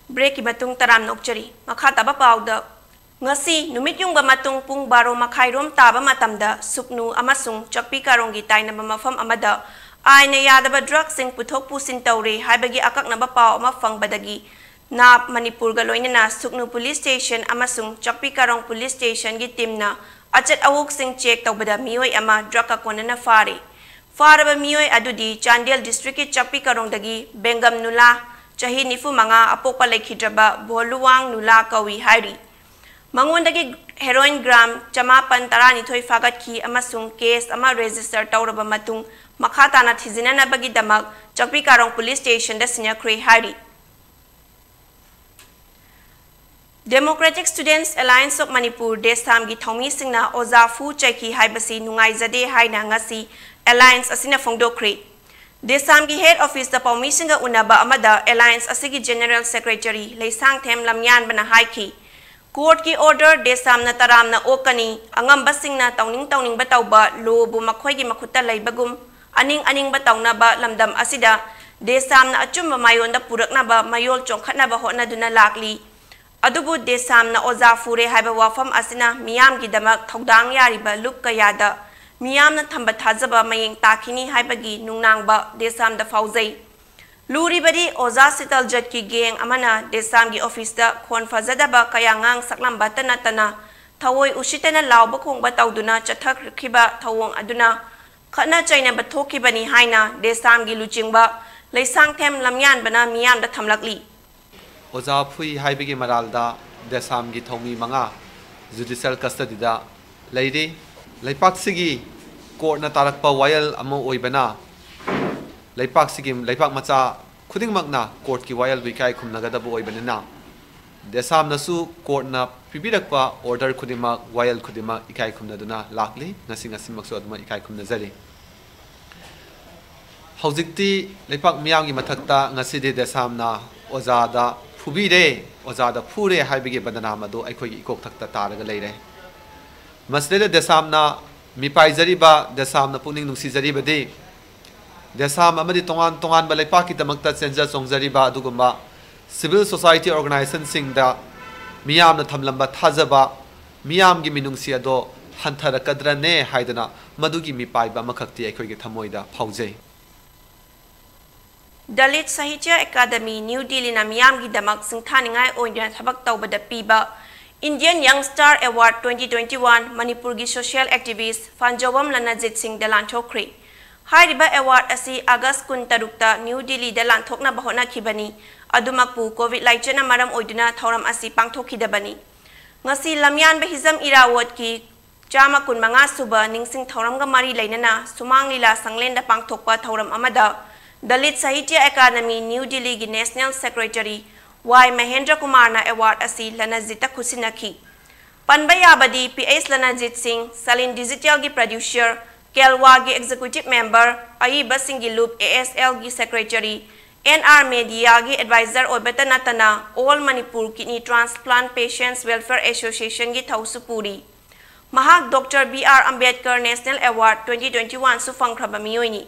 Breakꯀꯤ ꯃꯇꯨꯡ ꯇꯔꯥꯝꯅ ꯑꯣꯛꯆꯔꯤ꯫ ꯃꯈꯥ ꯇꯥꯕ ꯄꯥꯎꯗ, ꯉꯁꯤ ꯅꯨꯃꯤꯠ ꯌꯨꯡꯕ ꯃꯇꯨꯡ ꯄꯨꯡ ꯕꯥꯔꯣ ꯃꯈꯥꯏꯔꯣꯝ ꯇꯥꯕ ꯃꯇꯝꯗ ꯁꯨꯛꯅꯨ ꯑꯃꯁꯨꯡ ꯆꯥꯛꯄꯤ ꯀꯥꯔꯣꯡꯒꯤ ꯇꯥꯏꯅꯕ ꯃꯐꯝ ꯑꯃꯗ ꯑꯥꯏꯟꯅ ꯌꯥꯗꯕ drugꯁꯤꯡ ꯄꯨꯊꯣꯛ ꯄꯨꯁꯤꯟ ꯇꯧꯔꯦ ꯍꯥꯏꯕꯒꯤ ꯑꯀꯛꯅꯕ ꯄꯥꯎ ꯑꯃ ꯐꯪꯕꯗꯒꯤ ꯅꯥꯞ ꯃꯅꯤꯄꯨꯔꯒ ꯂꯣꯏꯅꯅ ꯁꯨꯛꯅꯨ ꯄꯨꯂꯤꯁ ꯁ꯭ꯇꯦꯁꯟ ꯑꯃꯁꯨꯡ ꯆꯥꯛꯄꯤ ꯀꯥꯔꯣꯡ ꯄꯨꯂꯤꯁ ꯁ꯭ꯇꯦꯁꯟꯒꯤ ꯇꯤꯝꯅ ꯑꯆꯠ ꯑꯋꯣꯛꯁꯤꯡ ꯆꯦꯛ ꯇꯧꯕꯗ ꯃꯤꯑꯣꯏ ꯑꯃ ꯗ꯭ꯔꯒꯀ ꯀꯣꯟꯅꯅ ꯐꯥꯔꯤ꯫ ꯐꯥꯔꯕ ꯃꯤꯑꯣꯏ ꯑꯗꯨꯗꯤ ꯆꯥꯟꯗꯦꯜ ꯗꯤꯁꯇ꯭ꯔꯤꯛꯀꯤ ꯆꯥꯛꯄꯤ ꯀꯥꯔꯣꯡꯗꯒꯤ ꯕꯦꯡꯒꯝ ꯅꯨꯂꯥ, ꯆꯍꯤ ꯅꯤꯐꯨ ꯃꯉꯥ, ꯑꯄꯣꯛꯄ ꯂꯩꯈꯤꯗ꯭ꯔꯕ ꯚꯣꯂꯨꯋꯥꯡ ꯅꯨꯂꯥ ꯀꯧꯏ ꯍꯥꯏꯔꯤ꯫ ꯃꯉꯣꯟꯗꯒꯤ ꯍꯦꯔꯣꯏꯟ ꯒ꯭ꯔꯥꯝ ꯆꯃꯥꯄꯟ ꯇꯔꯥꯅꯤꯊꯣꯏ ꯐꯥꯒꯠꯈꯤ ꯑꯃꯁꯨꯡ ꯀꯦꯁ ꯑꯃ ꯔꯦꯖꯤꯁꯇꯔ ꯇꯧꯔꯕ ꯃꯇꯨꯡ ꯃꯈꯥ ꯇꯥꯅ ꯊꯤꯖꯤꯟꯅꯅꯕꯒꯤꯗꯃꯛ ꯆꯥꯛꯄꯤ ꯀꯥꯔꯣꯡ ꯄꯨꯂꯤꯁ ꯁ꯭ꯇꯦꯁꯟꯗ ꯁꯤꯟꯅꯈ꯭ꯔꯦ ꯍꯥꯏꯔꯤ꯫ Democratic Students Alliance of Manipur, ꯗꯦꯁꯥꯝꯒꯤ ꯊꯧꯃꯤꯁꯤꯡꯅ ꯑꯣꯖꯥ ꯐꯨ ꯆꯩꯈꯤ ꯍꯥꯏꯕꯁꯤ ꯅꯨꯡꯉꯥꯏꯖꯗꯦ ꯍꯥꯏꯅ ꯉꯁꯤ ꯑꯦꯂꯥꯌꯟꯁ ꯑꯁꯤꯅ ꯐꯣꯡꯗꯣꯛꯈ꯭ꯔꯦ꯫ ꯗꯦꯁꯥꯝꯒꯤ ꯍꯦꯗ ꯑꯣꯐꯤꯁꯇ ꯄꯥꯎꯃꯤꯁꯤꯡꯒ ꯎꯅꯕ ꯑꯃꯗ ꯑꯦꯂꯥꯌꯟꯁ ꯑꯁꯤꯒꯤ ꯖꯦꯅꯔꯦꯜ ꯁꯦꯀ꯭ꯔꯦꯇꯔꯤ ꯂꯩꯁꯥꯡꯊꯦꯝ ꯂꯝꯌꯥꯟꯕꯅ ꯍꯥꯏꯈꯤ, ꯀꯣꯔꯠꯀꯤ ꯑꯣꯔꯗꯔ ꯗꯦꯁꯥꯝꯅ ꯇꯔꯥꯝꯅ ꯑꯣꯛꯀꯅꯤ, ꯑꯉꯝꯕꯁꯤꯡꯅ ꯇꯧꯅꯤꯡ ꯇꯧꯅꯤꯡꯕ ꯇꯧꯕ, ꯂꯣꯕꯨ ꯃꯈꯣꯏꯒꯤ ꯃꯈꯨꯠꯇ ꯂꯩꯕꯒꯨꯝ ꯑꯅꯤꯡ ꯑꯅꯤꯡꯕ ꯇꯧꯅꯕ ꯂꯝꯗꯝ ꯑꯁꯤꯗ ꯗꯦꯁꯥꯝꯅ ꯑꯆꯨꯝꯕ ꯃꯥꯏꯑꯣꯟꯗ ꯄꯨꯔꯛꯅꯕ ꯃꯌꯣꯜ ꯆꯣꯡꯈꯠꯅꯕ ꯍꯣꯠꯅꯗꯨꯅ ꯂꯥꯛꯂꯤ꯫ ꯑꯗꯨꯕꯨ ꯗꯦꯁꯥꯝꯅ ꯑꯣꯖꯥ ꯐꯨꯔꯦ ꯍꯥꯏꯕ ꯋꯥꯐꯝ ꯑꯁꯤꯅ ꯃꯤꯌꯥꯝꯒꯤꯗꯃꯛ ꯊꯧꯗꯥꯡ ꯌꯥꯔꯤꯕ ꯂꯨꯞ ꯀꯌꯥꯗ ꯃꯤꯌꯥꯝꯅ ꯊꯝꯕ ꯊꯥꯖꯕ ꯃꯌꯦꯡ ꯇꯥꯈꯤꯅꯤ ꯍꯥꯏꯕꯒꯤ ꯅꯨꯡꯅꯥꯡꯕ ꯗꯦꯁꯥꯝꯗ ꯐꯥꯎꯖꯩ꯫ ꯂꯨꯔꯤꯕꯗꯤ ꯑꯣꯖꯥ ꯁꯤꯇꯜꯖꯠꯀꯤ ꯒꯦꯡ ꯑꯃꯅ ꯗꯦꯁꯥꯝꯒꯤ ꯑꯣꯐꯤꯁꯇ ꯈꯣꯟ ꯐꯖꯗꯕ ꯀꯌꯥ ꯉꯥꯡ ꯁꯛꯂꯝꯕꯇ ꯅꯠꯇꯅ ꯊꯑꯣꯏ ꯎꯁꯤꯠꯇꯅ ꯂꯥꯎꯕ ꯈꯣꯡꯕ ꯇꯧꯗꯨꯅ ꯆꯠꯊꯈꯤꯕ ꯊꯧꯑꯣꯡ ꯑꯗꯨꯅ ꯈꯠꯅ ꯆꯩꯅꯕ ꯊꯣꯛꯈꯤꯕꯅꯤ ꯍꯥꯏꯅ ꯗꯦꯁꯥꯝꯒꯤ ꯂꯨꯆꯤꯡꯕ ꯂꯩꯁꯥꯡꯊꯦꯝ ꯂꯝꯌꯥꯟꯕꯅ ꯃꯤꯌꯥꯝꯗ ꯊꯝꯂꯛꯂꯤ꯫ ꯑꯣꯖꯥ ꯐꯨꯏ ꯍꯥꯏꯕꯒꯤ ꯃꯔꯥꯜꯗ ꯗꯦꯁꯥꯝꯒꯤ ꯊꯧꯃꯤ ꯃꯉꯥ ꯖꯨꯗꯤꯁꯤꯌꯦꯜ ꯀꯁꯇꯗꯤꯗ ꯂꯩꯔꯤ꯫ ꯂꯩꯄꯥꯛꯁꯤꯒꯤ ꯀꯣꯔꯠꯅ ꯇꯥꯔꯛꯄ ꯋꯥꯌꯦꯜ ꯑꯃ ꯑꯣꯏꯕꯅ, ꯂꯩꯄꯥꯛꯁꯤꯒꯤ, ꯂꯩꯄꯥꯛ ꯃꯆꯥ ꯈꯨꯗꯤꯡꯃꯛꯅ ꯀꯣꯔꯠꯀꯤ ꯋꯥꯌꯦꯜꯕꯨ ꯏꯀꯥꯏ ꯈꯨꯝꯅꯒꯗꯕ ꯑꯣꯏꯕꯅꯤꯅ, ꯗꯦꯁꯥꯝꯅꯁꯨ ꯀꯣꯔꯠꯅ ꯄꯤꯕꯤꯔꯛꯄ ꯑꯣꯔꯗꯔ ꯈꯨꯗꯤꯡꯃꯛ, ꯋꯥꯌꯦꯜ ꯈꯨꯗꯤꯡꯃꯛ ꯏꯀꯥꯏ ꯈꯨꯝꯅꯗꯨꯅ ꯂꯥꯛꯂꯤ꯫ ꯉꯁꯤ, ꯉꯁꯤꯃꯛꯁꯨ ꯑꯗꯨꯃꯛ ꯏꯀꯥꯏ ꯈꯨꯝꯅꯖꯔꯤ꯫ ꯍꯧꯖꯤꯛꯇꯤ ꯂꯩꯄꯥꯛ ꯃꯤꯌꯥꯝꯒꯤ ꯃꯊꯛꯇ ꯉꯁꯤꯗꯤ ꯗꯦꯁꯥꯝꯅ ꯑꯣꯖꯥꯗ ꯐꯨꯕꯤꯔꯦ, ꯑꯣꯖꯥꯗ ꯐꯨꯔꯦ ꯍꯥꯏꯕꯒꯤ ꯕꯗꯅꯥꯝ ꯑꯗꯨ ꯑꯩꯈꯣꯏꯒꯤ ꯏꯀꯣꯛꯊꯛꯇ ꯇꯥꯔꯒ ꯂꯩꯔꯦ꯫ ꯃꯁꯤꯗꯩꯗ ꯗꯦꯁꯥꯝꯅ ꯃꯤꯄꯥꯏꯖꯔꯤꯕ, ꯗꯦꯁꯥꯝꯅ ꯄꯨꯛꯅꯤꯡ ꯅꯨꯡꯁꯤꯖꯔꯤꯕꯗꯤ, ꯗꯦꯁꯥꯝ ꯑꯃꯗꯤ ꯇꯣꯉꯥꯟ ꯇꯣꯉꯥꯟꯕ ꯂꯩꯄꯥꯛꯀꯤꯗꯃꯛꯇ ꯆꯦꯟꯖ ꯆꯣꯡꯖꯔꯤꯕ ꯑꯗꯨꯒꯨꯝꯕ civil society organizationꯁꯤꯡꯗ ꯃꯤꯌꯥꯝꯅ ꯊꯝꯂꯝꯕ ꯊꯥꯖꯕ, ꯃꯤꯌꯥꯝꯒꯤ ꯃꯤꯅꯨꯡꯁꯤ ꯑꯗꯣ ꯍꯟꯊꯔꯛꯀꯗ꯭ꯔꯅꯦ ꯍꯥꯏꯗꯅ ꯃꯗꯨꯒꯤ ꯃꯤꯄꯥꯏꯕ ꯑꯃꯈꯛꯇꯤ ꯑꯩꯈꯣꯏꯒꯤ ꯊꯃꯣꯏꯗ ꯐꯥꯎꯖꯩ꯫ Dalit Sahitya Academy, New Delhi ꯅ ꯃꯤꯌꯥꯝꯒꯤꯗꯃꯛ ꯁꯤꯡꯊꯥꯅꯤꯡꯉꯥꯏ ꯑꯣꯏꯅ ꯊꯕꯛ ꯇꯧꯕꯗ ꯄꯤꯕ Indian Young Star Award twenty twenty-one ꯃꯅꯤꯄꯨꯔꯒꯤ social activist ꯐꯥꯟꯖꯧꯕꯝ ꯂꯅꯖꯤꯠ ꯁꯤꯡꯗ ꯂꯥꯟꯊꯣꯛꯈ꯭ꯔꯦ꯫ ꯍꯥꯏꯔꯤꯕ award ꯑꯁꯤ August ꯀꯨꯟꯇꯔꯨꯛꯇ New Delhi ꯗ ꯂꯥꯟꯊꯣꯛꯅꯕ ꯍꯣꯠꯅꯈꯤꯕꯅꯤ꯫ ꯑꯗꯨꯃꯛꯄꯨ COVID ꯂꯥꯏꯆꯠꯅ ꯃꯔꯝ ꯑꯣꯏꯗꯨꯅ ꯊꯧꯔꯝ ꯑꯁꯤ ꯄꯥꯡꯊꯣꯛꯈꯤꯗꯕꯅꯤ꯫ ꯉꯁꯤ ꯂꯝꯌꯥꯟꯕ ꯍꯤꯖꯝ ꯏꯔꯥꯋꯠꯀꯤ ꯆꯥꯝꯃ ꯀꯨꯟꯃꯉꯥ ꯁꯨꯕ ꯅꯤꯡꯁꯤꯡ ꯊꯧꯔꯝꯒ ꯃꯔꯤ ꯂꯩꯅꯅ ꯁꯨꯃꯥꯡ ꯂꯤꯂꯥ ꯁꯪꯂꯦꯟꯗ ꯄꯥꯡꯊꯣꯛꯄ ꯊꯧꯔꯝ ꯑꯃꯗ Dalit Sahitya Academy, New Delhi ꯒꯤ National Secretary ꯋꯥꯏ ꯃꯍꯦꯟꯗ꯭ꯔ ꯀꯨꯃꯥꯔꯅ award ꯑꯁꯤ ꯂꯅꯖꯤꯠꯇ ꯈꯨꯠꯁꯤꯟꯅꯈꯤ꯫ ꯄꯟꯕ ꯌꯥꯕꯗꯤ ꯄꯤ ꯑꯩꯆ ꯂꯅꯖꯤꯠ ꯁꯤꯡ, Salin Digital ꯒꯤ producer, ꯀꯦꯜꯋꯥꯒꯤ executive member, ꯑꯏꯕꯁꯤꯡꯒꯤ ꯂꯨꯞ A S L ꯒꯤ secretary, N R Media ꯒꯤ advisor ꯑꯣꯏꯕꯇ ꯅꯠꯇꯅ All Manipur Kidney Transplant Patients Welfare Association ꯒꯤ ꯊꯧꯁꯨ ꯄꯨꯔꯤ꯫ ꯃꯍꯥꯛ Doctor B R Ambedkar National Award twenty twenty-one ꯁꯨ ꯐꯪꯈ꯭ꯔꯕ ꯃꯤꯑꯣꯏꯅꯤ꯫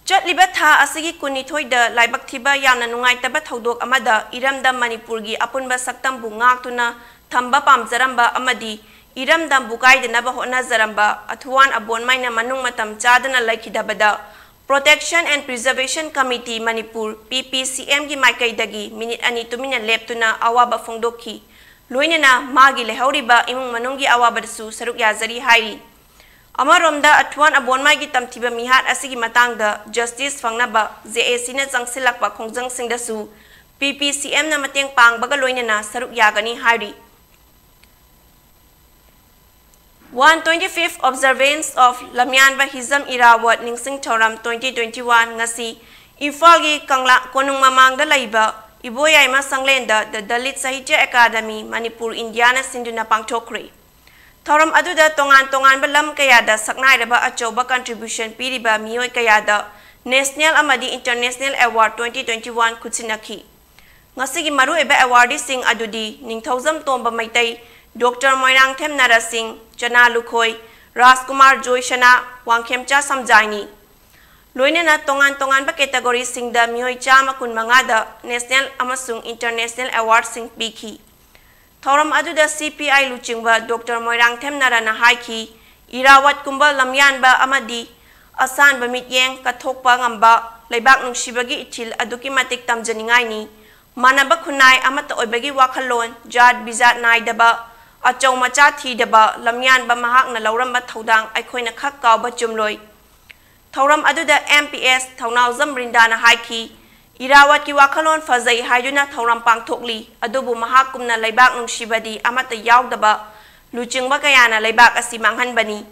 ꯆꯠꯂꯤꯕ ꯊꯥ ꯑꯁꯤꯒꯤ ꯀꯨꯟꯅꯤꯊꯣꯏꯗ ꯂꯥꯏꯕꯛ ꯊꯤꯕ ꯌꯥꯝꯅ ꯅꯨꯡꯉꯥꯏꯇꯕ ꯊꯧꯗꯣꯛ ꯑꯃꯗ ꯏꯔꯝꯗꯝ ꯃꯅꯤꯄꯨꯔꯒꯤ ꯑꯄꯨꯟꯕ ꯁꯛꯇꯝꯕꯨ ꯉꯥꯛꯇꯨꯅ ꯊꯝꯕ ꯄꯥꯝꯖꯔꯝꯕ ꯑꯃꯗꯤ ꯏꯔꯝꯗꯝꯕꯨ ꯀꯥꯏꯗꯅꯕ ꯍꯣꯠꯅꯖꯔꯝꯕ ꯑꯊꯨꯋꯥꯟ ꯑꯕꯣꯟꯃꯩꯅ ꯃꯅꯨꯡ ꯃꯇꯝ ꯆꯥꯗꯅ ꯂꯩꯈꯤꯗꯕꯗ Protection and Preservation Committee Manipur, P P C M ꯒꯤ ꯃꯥꯏꯀꯩꯗꯒꯤ ꯃꯤꯅꯤꯠ ꯑꯅꯤ ꯇꯨꯃꯤꯟꯅ ꯂꯦꯞꯇꯨꯅ ꯑꯋꯥꯕ ꯐꯣꯡꯗꯣꯛꯈꯤ꯫ ꯂꯣꯏꯅꯅ ꯃꯥꯒꯤ ꯂꯩꯍꯧꯔꯤꯕ ꯏꯃꯨꯡ ꯃꯅꯨꯡꯒꯤ ꯑꯋꯥꯕꯗꯁꯨ ꯁꯔꯨꯛ ꯌꯥꯖꯔꯤ ꯍꯥꯏꯔꯤ꯫ ꯑꯃꯔꯣꯝꯗ ꯑꯊꯨꯋꯥꯟ ꯑꯕꯣꯟꯃꯩꯒꯤ ꯇꯝꯊꯤꯕ ꯃꯤꯍꯥꯠ ꯑꯁꯤꯒꯤ ꯃꯇꯥꯡꯗ justice ꯐꯪꯅꯕ J A C ꯅ ꯆꯪꯁꯤꯜꯂꯛꯄ ꯈꯣꯡꯖꯪꯁꯤꯡꯗꯁꯨ P P C M ꯅ ꯃꯇꯦꯡ ꯄꯥꯡꯕꯒ ꯂꯣꯏꯅꯅ ꯁꯔꯨꯛ ꯌꯥꯒꯅꯤ ꯍꯥꯏꯔꯤ꯫ One twenty-fifth Observance of ꯂꯝꯌꯥꯟꯕ ꯍꯤꯖꯝ ꯏꯔꯥꯋꯠ ꯅꯤꯡꯁꯤꯡ ꯊꯧꯔꯝ twenty twenty-one ꯉꯁꯤ ꯏꯝꯐꯥꯜꯒꯤ ꯀꯪꯂꯥ ꯀꯣꯅꯨꯡ ꯃꯃꯥꯡꯗ ꯂꯩꯕ ꯏꯕꯣꯌꯥꯏꯃ ꯁꯪꯂꯦꯟꯗ The Dalit Sahitya Academy, Manipur, ꯏꯟꯗꯤꯌꯥꯅ ꯁꯤꯟꯗꯨꯅ ꯄꯥꯡꯊꯣꯛꯈ꯭ꯔꯦ꯫ ꯊꯧꯔꯝ ꯑꯗꯨꯗ ꯇꯣꯉꯥꯟ ꯇꯣꯉꯥꯟꯕ ꯂꯝ ꯀꯌꯥꯗ ꯁꯛꯅꯥꯏꯔꯕ ꯑꯆꯧꯕ contribution ꯄꯤꯔꯤꯕ ꯃꯤꯑꯣꯏ ꯀꯌꯥꯗ national ꯑꯃꯗꯤ international award twenty twenty-one ꯈꯨꯠꯁꯤꯟꯅꯈꯤ꯫ ꯉꯁꯤꯒꯤ ꯃꯔꯨꯑꯣꯏꯕ awardee ꯁꯤꯡ ꯑꯗꯨꯗꯤ ꯅꯤꯡꯊꯧꯖꯝ ꯇꯣꯝꯕ ꯃꯩꯇꯩ, Doctor ꯃꯣꯏꯔꯥꯡꯊꯦꯝ ꯅꯔꯁꯤꯡ, ꯆꯅꯥ ꯂꯨꯈꯣꯏ, ꯔꯥꯖꯀꯨꯃꯥꯔ ꯖꯣꯏꯁꯅꯥ, ꯋꯥꯡꯈꯦꯝꯆꯥ ꯁꯝꯖꯥꯏꯅꯤ꯫ ꯂꯣꯏꯅꯅ ꯇꯣꯉꯥꯟ ꯇꯣꯉꯥꯟꯕ category ꯁꯤꯡꯗ ꯃꯤꯑꯣꯏ ꯆꯥꯝꯃ ꯀꯨꯟꯃꯉꯥꯗ national ꯑꯃꯁꯨꯡ international award ꯁꯤꯡ ꯄꯤꯈꯤ꯫ ꯊꯧꯔꯝ ꯑꯗꯨꯗ C P I ꯂꯨꯆꯤꯡꯕ Doctor ꯃꯣꯏꯔꯥꯡꯊꯦꯝ ꯅꯔꯅ ꯍꯥꯏꯈꯤ, ꯏꯔꯥꯋꯠꯀꯨꯝꯕ ꯂꯝꯌꯥꯟꯕ ꯑꯃꯗꯤ ꯑꯁꯥꯟꯕ ꯃꯤꯠꯌꯦꯡ ꯀꯠꯊꯣꯛꯄ ꯉꯝꯕ ꯂꯩꯕꯥꯛ ꯅꯨꯡꯁꯤꯕꯒꯤ ꯏꯊꯤꯜ ꯑꯗꯨꯛꯀꯤ ꯃꯇꯤꯛ ꯇꯝꯖꯅꯤꯡꯉꯥꯏꯅꯤ꯫ ꯃꯥꯟꯅꯕ ꯈꯨꯟꯅꯥꯏ ꯑꯃꯠꯇ ꯑꯣꯏꯕꯒꯤ ꯋꯥꯈꯜꯂꯣꯟ, ꯖꯥꯠ ꯕꯤꯖꯥꯠ ꯅꯥꯏꯗꯕ, ꯑꯆꯧ ꯃꯆꯥ ꯊꯤꯗꯕ ꯂꯝꯌꯥꯟꯕ ꯃꯍꯥꯛꯅ ꯂꯧꯔꯝꯕ ꯊꯧꯗꯥꯡ ꯑꯩꯈꯣꯏꯅ ꯈꯛ ꯀꯥꯎꯕ ꯆꯨꯝꯂꯣꯏ꯫ ꯊꯧꯔꯝ ꯑꯗꯨꯗ ꯑꯦꯝ ꯄꯤ ꯑꯦꯁ ꯊꯧꯅꯥꯎꯖꯝ ꯕ꯭ꯔꯤꯟꯗꯥꯅ ꯍꯥꯏꯈꯤ, ꯏꯔꯥꯋꯠꯀꯤ ꯋꯥꯈꯜꯂꯣꯟ ꯐꯖꯩ ꯍꯥꯏꯗꯨꯅ ꯊꯧꯔꯝ ꯄꯥꯡꯊꯣꯛꯂꯤ, ꯑꯗꯨꯕꯨ ꯃꯍꯥꯛꯀꯨꯝꯅ ꯂꯩꯕꯥꯛ ꯅꯨꯡꯁꯤꯕꯗꯤ ꯑꯃꯠꯇ ꯌꯥꯎꯗꯕ ꯂꯨꯆꯤꯡꯕ ꯀꯌꯥꯅ ꯂꯩꯕꯥꯛ ꯑꯁꯤ ꯃꯥꯡꯍꯟꯕꯅꯤ꯫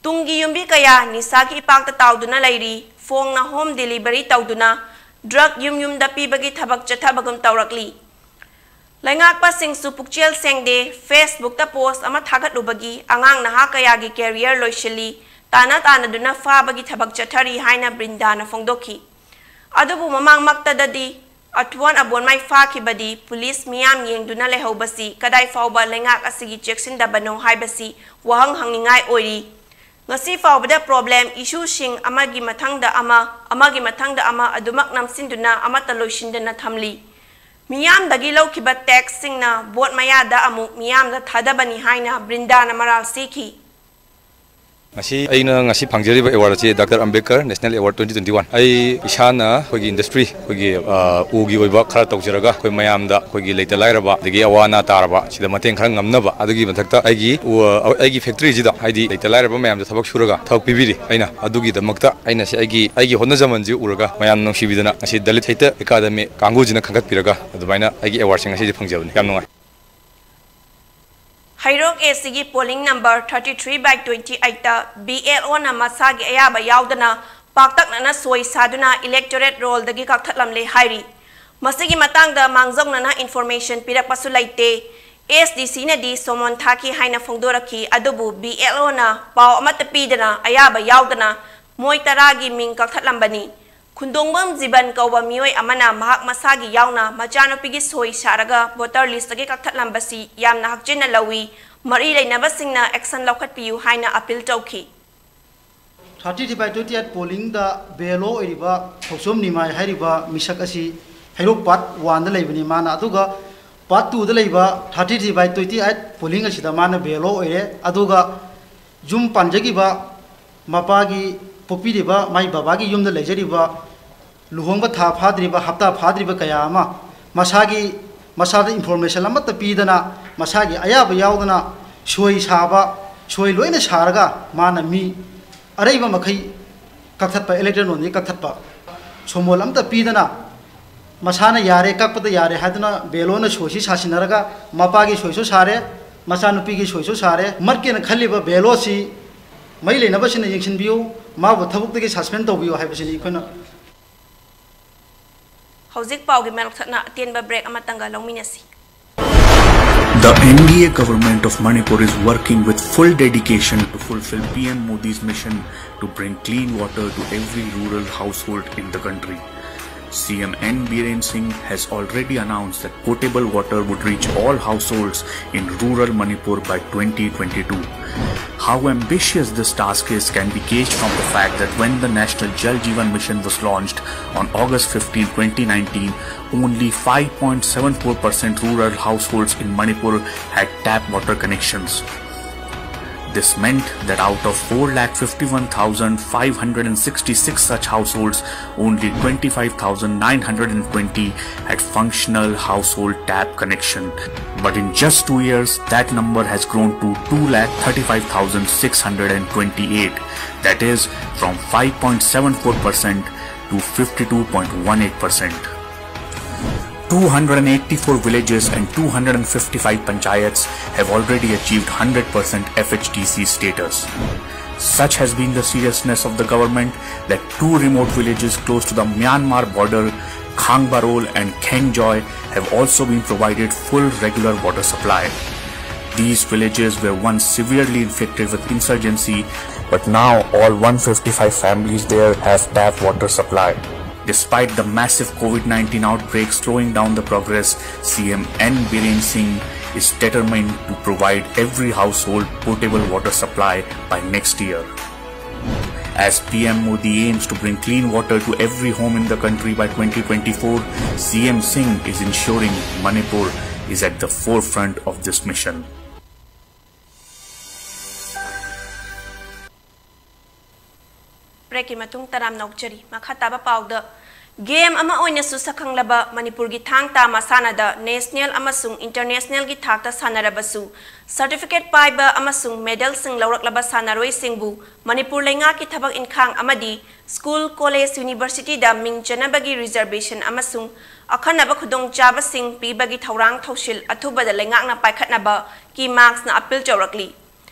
ꯇꯨꯡꯒꯤ ꯌꯨꯝꯕꯤ ꯀꯌꯥ ꯅꯤꯁꯥꯒꯤ ꯏꯄꯥꯛꯇ ꯇꯥꯎꯗꯨꯅ ꯂꯩꯔꯤ, ꯐꯣꯡꯅ ꯍꯣꯝ ꯗꯦꯂꯤꯚꯔꯤ ꯇꯧꯗꯨꯅ ꯗ꯭ꯔꯒ ꯌꯨꯝ ꯌꯨꯝꯗ ꯄꯤꯕꯒꯤ ꯊꯕꯛ ꯆꯠꯊꯕꯒꯨꯝ ꯇꯧꯔꯛꯂꯤ꯫ ꯂꯩꯉꯥꯛꯄꯁꯤꯡꯁꯨ ꯄꯨꯛꯆꯦꯜ ꯁꯦꯡꯗꯦ, ꯐꯦꯁꯕꯨꯛꯇ ꯄꯣꯁ ꯑꯃ ꯊꯥꯒꯠꯂꯨꯕꯒꯤ ꯑꯉꯥꯡ ꯅꯍꯥ ꯀꯌꯥꯒꯤ ꯀꯦꯔꯤꯌꯔ ꯂꯣꯏꯁꯤꯜꯂꯤ, ꯇꯥꯟꯅ ꯇꯥꯟꯅꯗꯨꯅ ꯐꯥꯕꯒꯤ ꯊꯕꯛ ꯆꯠꯊꯔꯤ ꯍꯥꯏꯅ ꯕ꯭ꯔꯤꯟꯗꯥꯅ ꯐꯣꯡꯗꯣꯛꯈꯤ꯫ ꯑꯗꯨꯕꯨ ꯃꯃꯥꯡꯃꯛꯇꯗꯗꯤ ꯑꯊꯨꯋꯥꯟ ꯑꯕꯣꯟꯃꯥꯏ ꯐꯥꯈꯤꯕꯗꯤ ꯄꯨꯂꯤꯁ ꯃꯤꯌꯥꯝ ꯌꯦꯡꯗꯨꯅ ꯂꯩꯍꯧꯕꯁꯤ ꯀꯗꯥꯏ ꯐꯥꯎꯕ ꯂꯩꯉꯥꯛ ꯑꯁꯤꯒꯤ ꯆꯦꯛꯁꯤꯟꯗꯕꯅꯣ ꯍꯥꯏꯕꯁꯤ ꯋꯥꯍꯪ ꯍꯪꯅꯤꯡꯉꯥꯏ ꯑꯣꯏꯔꯤ꯫ ꯉꯁꯤ ꯐꯥꯎꯕꯗ ꯄ꯭ꯔꯣꯕ꯭ꯂꯦꯝ ꯏꯁꯨꯁꯤꯡ ꯑꯃꯒꯤ ꯃꯊꯪꯗ ꯑꯃ, ꯑꯃꯒꯤ ꯃꯊꯪꯗ ꯑꯃ ꯑꯗꯨꯃꯛ ꯅꯝꯁꯤꯟꯗꯨꯅ ꯑꯃꯠꯇ ꯂꯣꯏꯁꯤꯟꯗꯅ ꯊꯝꯂꯤ꯫ ꯃꯤꯌꯥꯝꯗꯒꯤ ꯂꯧꯈꯤꯕ ꯇꯦꯛꯁꯁꯤꯡꯅ ꯚꯣꯠ ꯃꯌꯥꯗ ꯑꯃꯨꯛ ꯃꯤꯌꯥꯝꯗ ꯊꯥꯗꯕꯅꯤ ꯍꯥꯏꯅ ꯕ꯭ꯔꯤꯟꯗꯥꯅ ꯃꯔꯥꯜ ꯁꯤꯈꯤ꯫ ꯉꯁꯤ ꯑꯩꯅ ꯉꯁꯤ ꯐꯪꯖꯔꯤꯕ ꯑꯦꯋꯥꯔꯗ ꯑꯁꯤ doctor Ambedkar national award twenty twenty one. ꯑꯩ ꯏꯁꯥꯅ ꯑꯩꯈꯣꯏꯒꯤ ꯏꯟꯗꯁꯇ꯭ꯔꯤ, ꯑꯩꯈꯣꯏꯒꯤ, ꯑ, ꯎꯒꯤ ꯑꯣꯏꯕ ꯈꯔ ꯇꯧꯖꯔꯒ ꯑꯩꯈꯣꯏ ꯃꯌꯥꯝꯗ, ꯑꯩꯈꯣꯏꯒꯤ ꯂꯩꯇ ꯂꯥꯏꯔꯕ ꯑꯗꯒꯤ ꯑꯋꯥ ꯑꯅꯥ ꯇꯥꯔꯕ ꯁꯤꯗ ꯃꯇꯦꯡ ꯈꯔ ꯉꯝꯅꯕ, ꯑꯗꯨꯒꯤ ꯃꯊꯛꯇ ꯑꯩꯒꯤ ꯎ-, ꯑ, ꯑꯩꯒꯤ ꯐꯦꯛꯇ꯭ꯔꯤꯁꯤꯗ, ꯍꯥꯏꯗꯤ ꯂꯩꯇ ꯂꯥꯏꯔꯕ ꯃꯌꯥꯝꯗ ꯊꯕꯛ ꯁꯨꯔꯒ ꯊꯕꯛ ꯄꯤꯕꯤꯔꯤ꯫ ꯑꯩꯅ ꯑꯗꯨꯒꯤꯗꯃꯛꯇ ꯑꯩꯅ ꯁꯤ ꯑꯩꯒꯤ, ꯑꯩꯒꯤ ꯍꯣꯠꯅꯖꯃꯟꯁꯤ ꯎꯔꯒ ꯃꯌꯥꯝ ꯅꯨꯡꯁꯤꯕꯤꯗꯅ ꯉꯁꯤ ꯗꯂꯤꯠ ꯁꯥꯍꯤꯇ꯭ꯌ ꯑꯦꯀꯥꯗꯃꯤ ꯀꯥꯡꯕꯨꯁꯤꯅ ꯈꯟꯒꯠꯄꯤꯔꯒ ꯑꯗꯨꯃꯥꯏꯅ ꯑꯩꯒꯤ ꯑꯦꯋꯥꯔꯗꯁꯤꯡ ꯉꯁꯤꯗꯤ ꯐꯪꯖꯕꯅꯤ꯫ ꯌꯥꯝ ꯅꯨꯡꯉꯥꯏ꯫ ꯍꯩꯔꯣꯛ ꯑꯦ ꯁꯤꯒꯤ polling number thirty three by twenty eight ꯇ ꯕꯤ ꯑꯦꯜ ꯑꯣꯅ ꯃꯁꯥꯒꯤ ꯑꯌꯥꯕ ꯌꯥꯎꯗꯅ ꯄꯥꯛꯇꯛꯅꯅ ꯁꯣꯏ ꯁꯥꯗꯨꯅ electorate roll ꯗꯒꯤ ꯀꯛꯊꯠꯂꯝꯂꯦ ꯍꯥꯏꯔꯤ꯫ ꯃꯁꯤꯒꯤ ꯃꯇꯥꯡꯗ ꯃꯥꯡꯖꯧꯅꯅ information ꯄꯤꯔꯛꯄꯁꯨ ꯂꯩꯇꯦ꯫ ꯑꯦꯁ ꯗꯤ ꯁꯤꯅꯗꯤ ꯁꯣꯃꯣꯟ ꯊꯥꯈꯤ ꯍꯥꯏꯅ ꯐꯣꯡꯗꯣꯔꯛꯈꯤ, ꯑꯗꯨꯕꯨ ꯕꯤ ꯑꯦꯜ ꯑꯣꯅ ꯄꯥꯎ ꯑꯃꯠꯇ ꯄꯤꯗꯅ ꯑꯌꯥꯕ ꯌꯥꯎꯗꯅ ꯃꯣꯏ ꯇꯔꯥꯒꯤ ꯃꯤꯡ ꯀꯛꯊꯠꯂꯝꯕꯅꯤ꯫ ꯈꯨꯟꯗꯣꯡꯕꯝ ꯖꯤꯕꯟ ꯀꯧꯕ ꯃꯤꯑꯣꯏ ꯑꯃꯅ ꯃꯍꯥꯛ ꯃꯁꯥꯒꯤ ꯌꯥꯎꯅ ꯃꯆꯥꯅꯨꯄꯤꯒꯤ ꯁꯣꯏ ꯁꯥꯔꯒ voter list ꯇꯒꯤ ꯀꯛꯊꯠꯂꯝꯕꯁꯤ ꯌꯥꯝꯅ ꯍꯛꯆꯤꯟꯅ ꯂꯧꯏ꯫ ꯃꯔꯤ ꯂꯩꯅꯕꯁꯤꯡꯅ action ꯂꯧꯈꯠꯄꯤꯌꯨ ꯍꯥꯏꯅ appeal ꯇꯧꯈꯤ꯫ Thirty three by twenty eight polling the B L ꯑꯣ ꯑꯣꯏꯔꯤꯕ ꯊꯧꯆꯣꯝ ꯅꯤꯃꯥꯏ ꯍꯥꯏꯔꯤꯕ ꯃꯤꯁꯛ ꯑꯁꯤ ꯍꯩꯔꯣꯛ part one ꯗ ꯂꯩꯕꯅꯤ ꯃꯥꯅ, ꯑꯗꯨꯒ part two ꯗ ꯂꯩꯕ thirty three by twenty eight polling ꯑꯁꯤꯗ ꯃꯥꯅ ꯕꯤ ꯑꯦꯜ ꯑꯣ ꯑꯣꯏꯔꯦ꯫ ꯑꯗꯨꯒ ꯌꯨꯝ ꯄꯥꯟꯖꯈꯤꯕ ꯃꯄꯥꯒꯤ ꯄꯣꯛꯄꯤꯔꯤꯕ ꯃꯥꯏ ꯕꯕꯥꯒꯤ ꯌꯨꯝꯗ ꯂꯩꯖꯔꯤꯕ ꯂꯨꯍꯣꯡꯕ ꯊꯥ ꯐꯥꯗ꯭ꯔꯤꯕ, ꯍꯞꯇꯥ ꯐꯥꯗ꯭ꯔꯤꯕ ꯀꯌꯥ ꯑꯃ ꯃꯁꯥꯒꯤ, ꯃꯁꯥꯗ information ꯑꯃꯠꯇ ꯄꯤꯗꯅ, ꯃꯁꯥꯒꯤ ꯑꯌꯥꯕ ꯌꯥꯎꯗꯅ ꯁꯣꯏ ꯁꯥꯕ, ꯁꯣꯏ ꯂꯣꯏꯅ ꯁꯥꯔꯒ ꯃꯥꯅ ꯃꯤ ꯑꯔꯩꯕ ꯃꯈꯩ ꯀꯛꯊꯠꯄ, electric ꯂꯣꯟꯗꯒꯤ ꯀꯛꯊꯠꯄ, ꯁꯣꯃꯣꯜ ꯑꯃꯠꯇ ꯄꯤꯗꯅ ꯃꯁꯥꯅ ꯌꯥꯔꯦ, ꯀꯛꯄꯗ ꯌꯥꯔꯦ ꯍꯥꯏꯗꯨꯅ ꯕꯦꯂꯣꯅ ꯁꯣꯏꯁꯤ ꯁꯥꯁꯤꯟꯅꯔꯒ ꯃꯄꯥꯒꯤ ꯁꯣꯏꯁꯨ ꯁꯥꯔꯦ, ꯃꯆꯥꯅꯨꯄꯤꯒꯤ ꯁꯣꯏꯁꯨ ꯁꯥꯔꯦ꯫ ꯃꯠꯀꯦꯅ ꯈꯜꯂꯤꯕ ꯕꯦꯂꯣꯁꯤ ꯃꯩ ꯂꯩꯅꯕꯁꯤꯡꯅ ꯌꯦꯡꯁꯤꯟꯕꯤꯌꯨ, ꯃꯥꯕꯨ ꯊꯕꯛꯇꯒꯤ suspend ꯇꯧꯕꯤꯌꯨ ꯍꯥꯏꯕꯁꯤꯅꯤ ꯑꯩꯈꯣꯏꯅ꯫ ꯍꯧꯖꯤꯛ ꯄꯥꯎꯒꯤ ꯃꯔꯛ ꯊꯠꯅ ꯑꯇꯦꯟꯕ break ꯑꯃꯇꯪꯒ ꯂꯧꯃꯤꯟꯅꯁꯤ꯫ The N D A government of Manipur is working with full dedication to fulfill P M Modi's mission to bring clean water to every rural household in the country. C M N Biren Singh has already announced that potable water would reach all households in rural Manipur by twenty twenty-two. How ambitious this task is can be gauged from the fact that when the National Jal Jeevan Mission was launched on August fifteenth, twenty nineteen, only five point seven four percent rural households in Manipur had tap water connections. This meant that out of four lakh fifty-one thousand five hundred and sixty-six such households, only twenty-five thousand nine hundred and twenty had functional household tap connection. But in just two years, that number has grown to two lakh thirty-five thousand six hundred and twenty-eight. That is, from five point seven four percent to fifty-two point one eight percent. Two hundred and eighty-four villages and two hundred and fifty-five panchayats have already achieved hundred percent F H D C status. Such has been the seriousness of the government that two remote villages close to the Myanmar border, Khangbarol and Khengjoi, have also been provided full regular water supply. These villages were once severely inflicted with insurgency, but now all one fifty-five families there have tap water supply. Despite the massive COVID nineteen outbreak slowing down the progress, C M N Biren Singh is determined to provide every household potable water supply by next year. As P M Modi aims to bring clean water to every home in the country by twenty twenty-four, C M Singh is ensuring Manipur is at the forefront of this mission. ꯀꯤ ꯃꯇꯨꯡ ꯇꯔꯥꯝꯅ ꯑꯣꯛꯆꯔꯤ꯫ ꯃꯈꯥ ꯇꯥꯕ ꯄꯥꯎꯗ, game ꯑꯃ ꯑꯣꯏꯅꯁꯨ ꯁꯛꯈꯪꯂꯕ ꯃꯅꯤꯄꯨꯔꯒꯤ ꯊꯥꯡ ꯇꯥ ꯃꯁꯥꯟꯅꯗ ꯅꯦꯁꯅꯦꯜ ꯑꯃꯁꯨꯡ ꯏꯟꯇꯔꯅꯦꯁꯅꯦꯜꯒꯤ ꯊꯥꯛꯇ ꯁꯥꯟꯅꯔꯕꯁꯨ, ꯁꯔꯇꯤꯐꯤꯀꯦꯠ ꯄꯥꯏꯕ ꯑꯃꯁꯨꯡ ꯃꯦꯗꯜꯁꯤꯡ ꯂꯧꯔꯛꯂꯕ ꯁꯥꯟꯅꯔꯣꯏꯁꯤꯡꯕꯨ ꯃꯅꯤꯄꯨꯔ ꯂꯩꯉꯥꯛꯀꯤ ꯊꯕꯛ ꯏꯟꯈꯥꯡ ꯑꯃꯗꯤ ꯁ꯭ꯀꯨꯜ, ꯀꯣꯂꯦꯖ, ꯌꯨꯅꯤꯚꯔꯁꯤꯇꯤꯗ ꯃꯤꯡ ꯆꯟꯅꯕꯒꯤ ꯔꯤꯖꯔꯕꯦꯁꯟ ꯑꯃꯁꯨꯡ ꯑꯈꯟꯅꯕ ꯈꯨꯗꯣꯡꯆꯥꯕꯁꯤꯡ ꯄꯤꯕꯒꯤ ꯊꯧꯔꯥꯡ ꯊꯧꯁꯤꯜ ꯑꯊꯨꯕꯗ ꯂꯩꯉꯥꯛꯅ ꯄꯥꯏꯈꯠꯅꯕ ꯀꯤ ꯃꯥꯔꯛꯁꯅ ꯑꯄꯤꯜ ꯇꯧꯔꯛꯂꯤ꯫